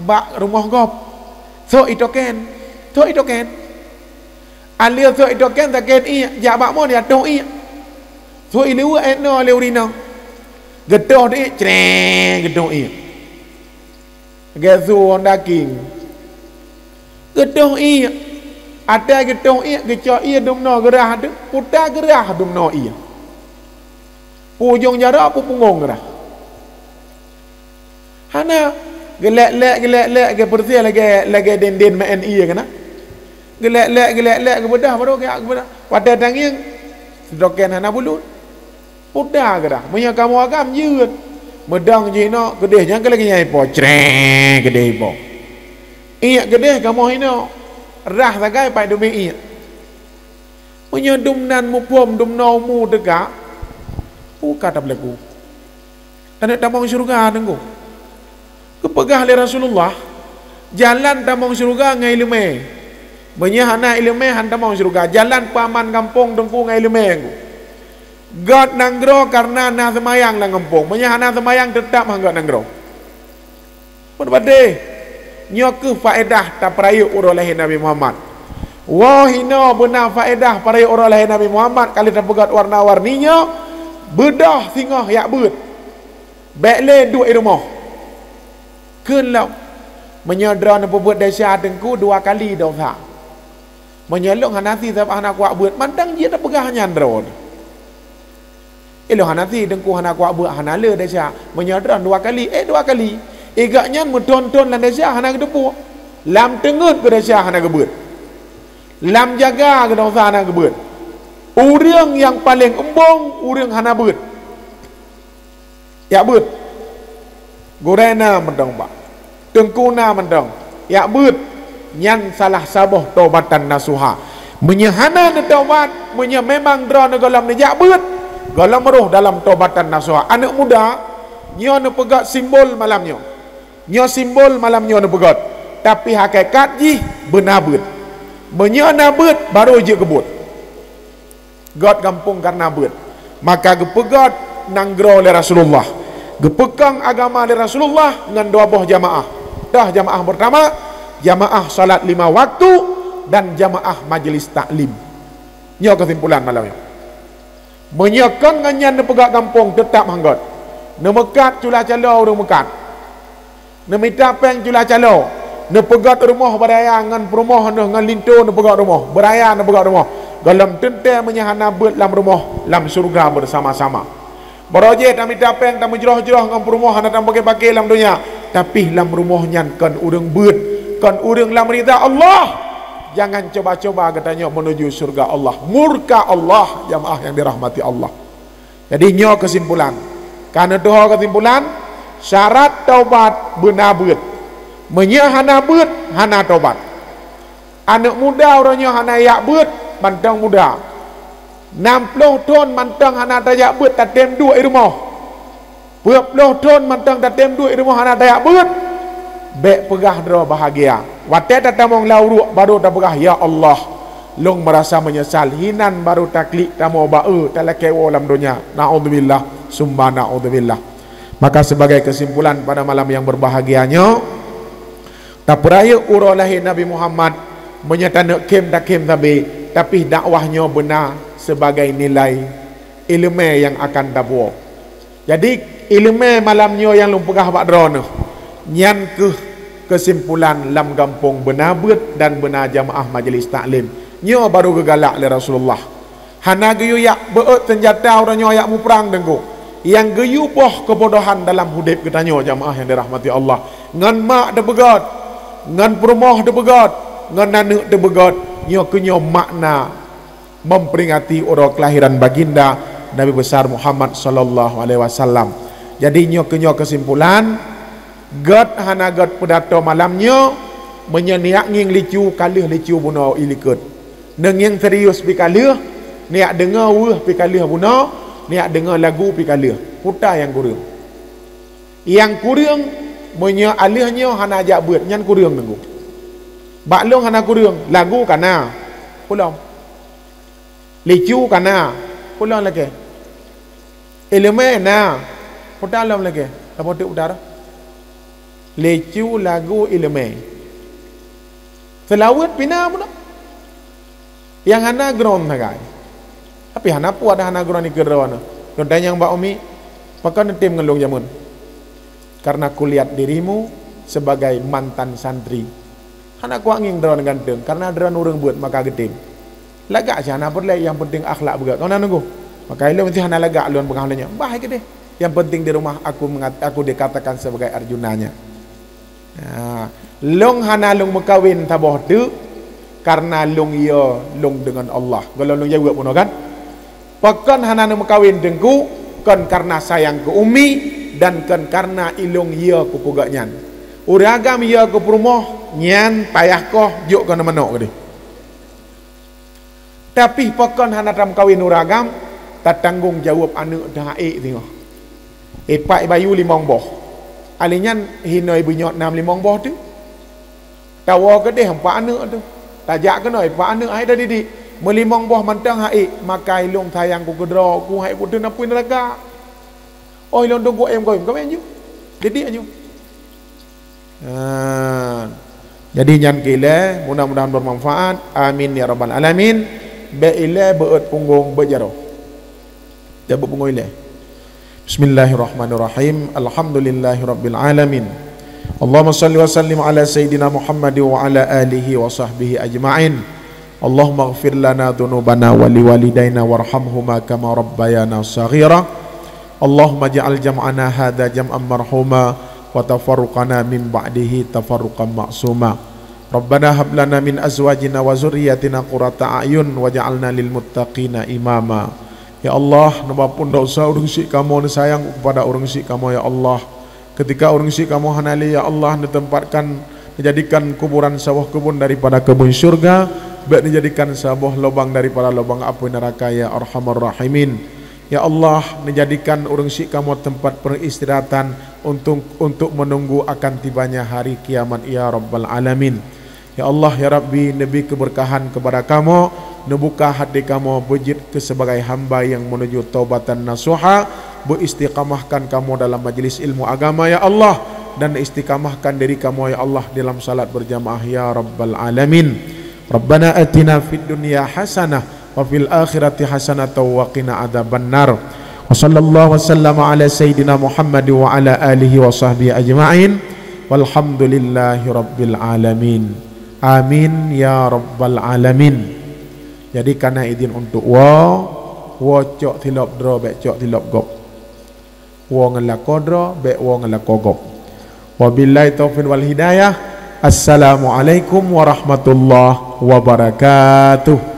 bak rumoh gob. Sok itoken, sok itoken. Alèh sok itoken sakét iék, jak bak mon ya toh iék. Sok iluweue ék noe lé ureuëng inong. Geutoh di iék, creng, geutoh iék. Geusu Honda King. Geutoh iék. Até geutoh iék, geucok ié dumnoe geurah deuh, puta geurah dumnoe ié. Pu ujong jaroe, pu punggong geurah. Hana. Geulek-lek, geulek-lek, geupeureuséh lagée, lagée den-den meu'en ié keunan. Geulek-lek, geulek-lek, geubeudoh baru geujak geubeudoh. Watée tangieng, sitoken hana bulut. Puta geurah. Meunyoe kamoe agam jeuet. Meudong jih inoe, keudeh nyang keu lagée nyan ipo, creng, keudeh ipo. Iék keudeh kamoe inoe. Rah sagai pat dumi iék. Meunyoe dumnan muphom dumnoe umu teuka, peue ka tapeulaku? Aneuëk tamong syeuruga Teungku. Geupeugah lé Rasulullah, jalan tamong syeuruga ngon iéleumé. Meunyoe hana iéleumé han tamong syeuruga, jalan peuaman gampông Teungku ngon iéleumé Teungku. Gét nanggroe kareuna na seumayang lam gampông. Meunyoe hana seumayang, teutab han gét nanggroe. Peubatéh, nyoe kheueh faédah tapeurayeuk uroe lahé Nabi Muhammad. Woe hinoe beuna faédah peurayeuk uroe lahé Nabi Muhammad, ka lheueh tapeugét warna-warni nyoe, beudoh singoh jak beuet. Bék lé duek i rumoh. Kheun lom, meunyoe droeneuh peubuet desya Teungku dua kali desya. Meunyoe lôn hana sie sabab hana kuat beuet, mantong jeuet tapeugah nyan droeneuh. Ilôn hana sie, Teungku hana kuat beuet, hana le desya. Meunyoe droeneuh dua kali, éh dua kali. Gobnyan meuthon-thon lam desya hana geuteupeue. Lam teungeut keu desya hana geubeuet. Lam jaga keu desya hana geubeuet. Ureuëng nyang paleng eumbong, ureuëng hana beuet. Jak beuet. Gurée na mantong bak. Teungku na mantong, jak beuet, nyan salah saboh taubatan nasuha. Meunyoe hana neutaubat, meunyoe memang droeneuh gohlom neujak beuet, gohlom roh dalam taubatan nasuha. Aneuk muda, nyoe neupeugét simbol malam nyoe. Nyoe simbol malam nyoe neupeugét, tapi hakikat jih beuna beuet. Meunyoe na beuet, barô jeuet keu buet. Gét gampông kareuna beuet. Maka geupeugét nanggroe lé Rasulullah. Geupeukong agama lé Rasulullah ngon dua boh jamaah. Toh jamaah peurtama, jamaah salat lima waktu dan jamaah majlis taklim. Nyoe keusimpulan malam nyoe. Meunyoe kon ngon nyan neupeugét gampông, teutab han gét. Neumeukat cula calo ureuëng meukat. Neumita péng cula calo, neupeugét rumoh beuraya ngon peurumoh neuh ngon linto neupeugét rumoh, beuraya neupeugét rumoh. Gohlom teuntée meunyoe hana beuet lam rumoh, lam syeuruga beusama-sama. Barô jih tamita péng tameujroh-jroh ngon peurumoh hana tameupaké-paké lam donya, tapi lam rumoh nyan kon ureuëng beuet, kon ureuëng lam ridha Allah. Jangan coba-coba geutanyoe meunuju syeuruga Allah, murka Allah, jamaah nyang dirahmati Allah. Jadi nyoe keusimpulan. Ka neutuho keusimpulan, syarat taubat beuna beuet. Meunyoe hana beuet, hana taubat. Aneuk muda uroe nyoe hana jak beuet, mantong muda. Nam ploh thon mantong hana tajak beuet, tatem duek i rumoh. Peuet ploh thon mantong tatem duek i rumoh hana tajak beuet. Bék peugah droe bahagia. Watée tatamong lam uruek, barô tapeugah, "Ya Allah, lôn meurasa meunyeusal." Hinan barô taklik tamong bak eu talakée woe lam donya. Naudzubillah, summa naudzubillah. Maka sebagai kesimpulan pada malam yang berbahagia nyoe, tapeurayeuk uroe lahé Nabi Muhammad, meunyoe taneuk khém takhém sabe, tapi dakwah nyoe beuna sebagai nilai ileumé nyang akan tapuwoe. Jadi, ileumé malam nyoe nyang lôn peugah bak droeneuh, nyan kheueh keusimpulan lam gampông beuna beuet dan beuna jamaah majlis taklim. Nyoe barô geugalak lé Rasulullah. Hana geuyue jak beuet seunjata uroe nyoe jak muprang, Teungku. Nyang geuyue boh keubodohan dalam udeb geutanyoe, jamaah nyang dirahmati Allah. Ngon mak teupeugét, ngon peurumoh teupeugét, ngon aneuk teupeugét, nyoe keuh nyoe makna memperingati uroe kelahiran baginda Nabi Besar Muhammad sallallahu alaihi wasallam. Jadi, nyoe keuh nyoe keusimpulan, gét hana gét peudato malam nyoe, meunyoe neujak ngieng licu, ka lheueh licu bunoe i likot. Neungieng serius pih ka lheueh, neujak deungoe weueh pih ka lheueh bunoe, neujak deungoe lagu pih ka lheueh. Peue nyang kureueng? Nyang kureueng, meunyoe alheueh nyoe hana jak beuet, nyan kureueng, Teungku. Bak lôn hana kureueng, lagu ka na. Peue lom? Licu ka na, peue lom lagée? Ileumé na, peue lom lagée? Saboh teuk peue? Licu, lagu, ileumé. Seulaweuet pih na bunoe. Nyang hana ground sagai. Tapi hana peue dah hana ground ikeu droeneuh. Lôn tanyong bak umi, pakon neutem ngon lôn jameun? Karena kulihat dirimu sebagai mantan santri. Hana kuangieng droeneuh ganteng, karena droeneuh ureuëng beuet maka geutem. Lagak cit hana peureulée, nyang penting akhlak beugét. Kona nunggu. Maka ilôn meusti hana lagak lôn peugah lé nyoe. Bah keudeh. Yang penting di rumah aku mengat-, aku dikatakan sebagai Arjunanya. Ha, lôn hana lôn meukawen saboh teuk karena lôn yo lôn deungon Allah. Gohlom lôn jaweueb bunoe kan? Pakon hana neumeukawen Teungku, kon karena sayang keu umi dan kon karena ilôn yo keu peugét nyan. Ureuëng agam yo keu peurumoh nyan payah koh jok keu manok keudeh. Tapi pakon hana tameukawen ureuëng agam, tatanggong jaweueb aneuk teuh ék singoh. Ipak ibayu limong boh. Alèh nyan hinoe ibeunyoe nam limong boh teuk. Tawoe keudeh empat aneuk teuk. Tajak keunoe empat aneuk hai tadidik. Meulimong boh mantong hai, maka ilôn sayang ku keudroe ku hai ku teuna pui neuraka. Oh ilôn tunggu ayam kawin, kawin ju. Didik ju. Ha. Jadi nyan keu ilée, mudah-mudahan bermanfaat. Amin ya rabbal alamin. Bék ilée beuet punggong beuet jaroe. Tabeuet punggong ilée. Bismillahirrahmanirrahim. Alhamdulillahirabbil alamin. Allahumma shalli wa sallim ala sayyidina Muhammad wa ala alihi wa sahbihi ajma'in. Allahumma ighfir lana dzunubana wa liwalidaina warhamhuma kama rabbayana shaghira. Allahumma ja'al jam'ana hadza jam'an marhuma wa tafarruqana min ba'dihi tafarruqan ma'suma. Rabbana hab lana min azwajina wa dzurriyyatina qurrata a'yun waj'alna lil muttaqina imama. Ya Allah, neuamphon desya ureuëng syik kamoe, neusayang keupada ureuëng syik kamoe, ya Allah. Ketika ureuëng syik kamoe hana lé, ya Allah, neutempatkan, neujadikan kuburan saboh keubun daripada keubun syurga, bék neujadikan saboh lubang daripada lubang apui neuraka, ya Arhamar Rahimin. Ya Allah, neujadikan ureuëng syik kamoe tempat peristirahatan untuk, untuk menunggu akan tibanya hari kiamat, ya Rabbal Alamin. Ya Allah, ya Rabbi, neubri keubeurkahan keupada kamoe, neubuka hati kamoe beujeuet keu sebagai hamba nyang meunuju taubatan nasuha, beuistiqamahkan kamoe dalam majlis ilmu agama, ya Allah, dan istiqamahkan diri kamoe, ya Allah, dalam salat berjamaah, ya Rabbal Alamin. Rabbana atina fid dunya hasanah wa fil akhirati hasanatan wa qina adzabannar. Wa sallallahu wa sallama ala sayyidina Muhammad wa ala alihi wa sahbihi ajma'in. Walhamdulillahi rabbil alamin. Amin ya rabbal alamin. Jadi kana idin untuk woe, woe cok tilop droe, bék cok tilop gob. Woe ngon lakoe droe, bék woe ngon lakoe gob. Wabillahi taufiq wal hidayah. Assalamualaikum warahmatullahi wabarakatuh.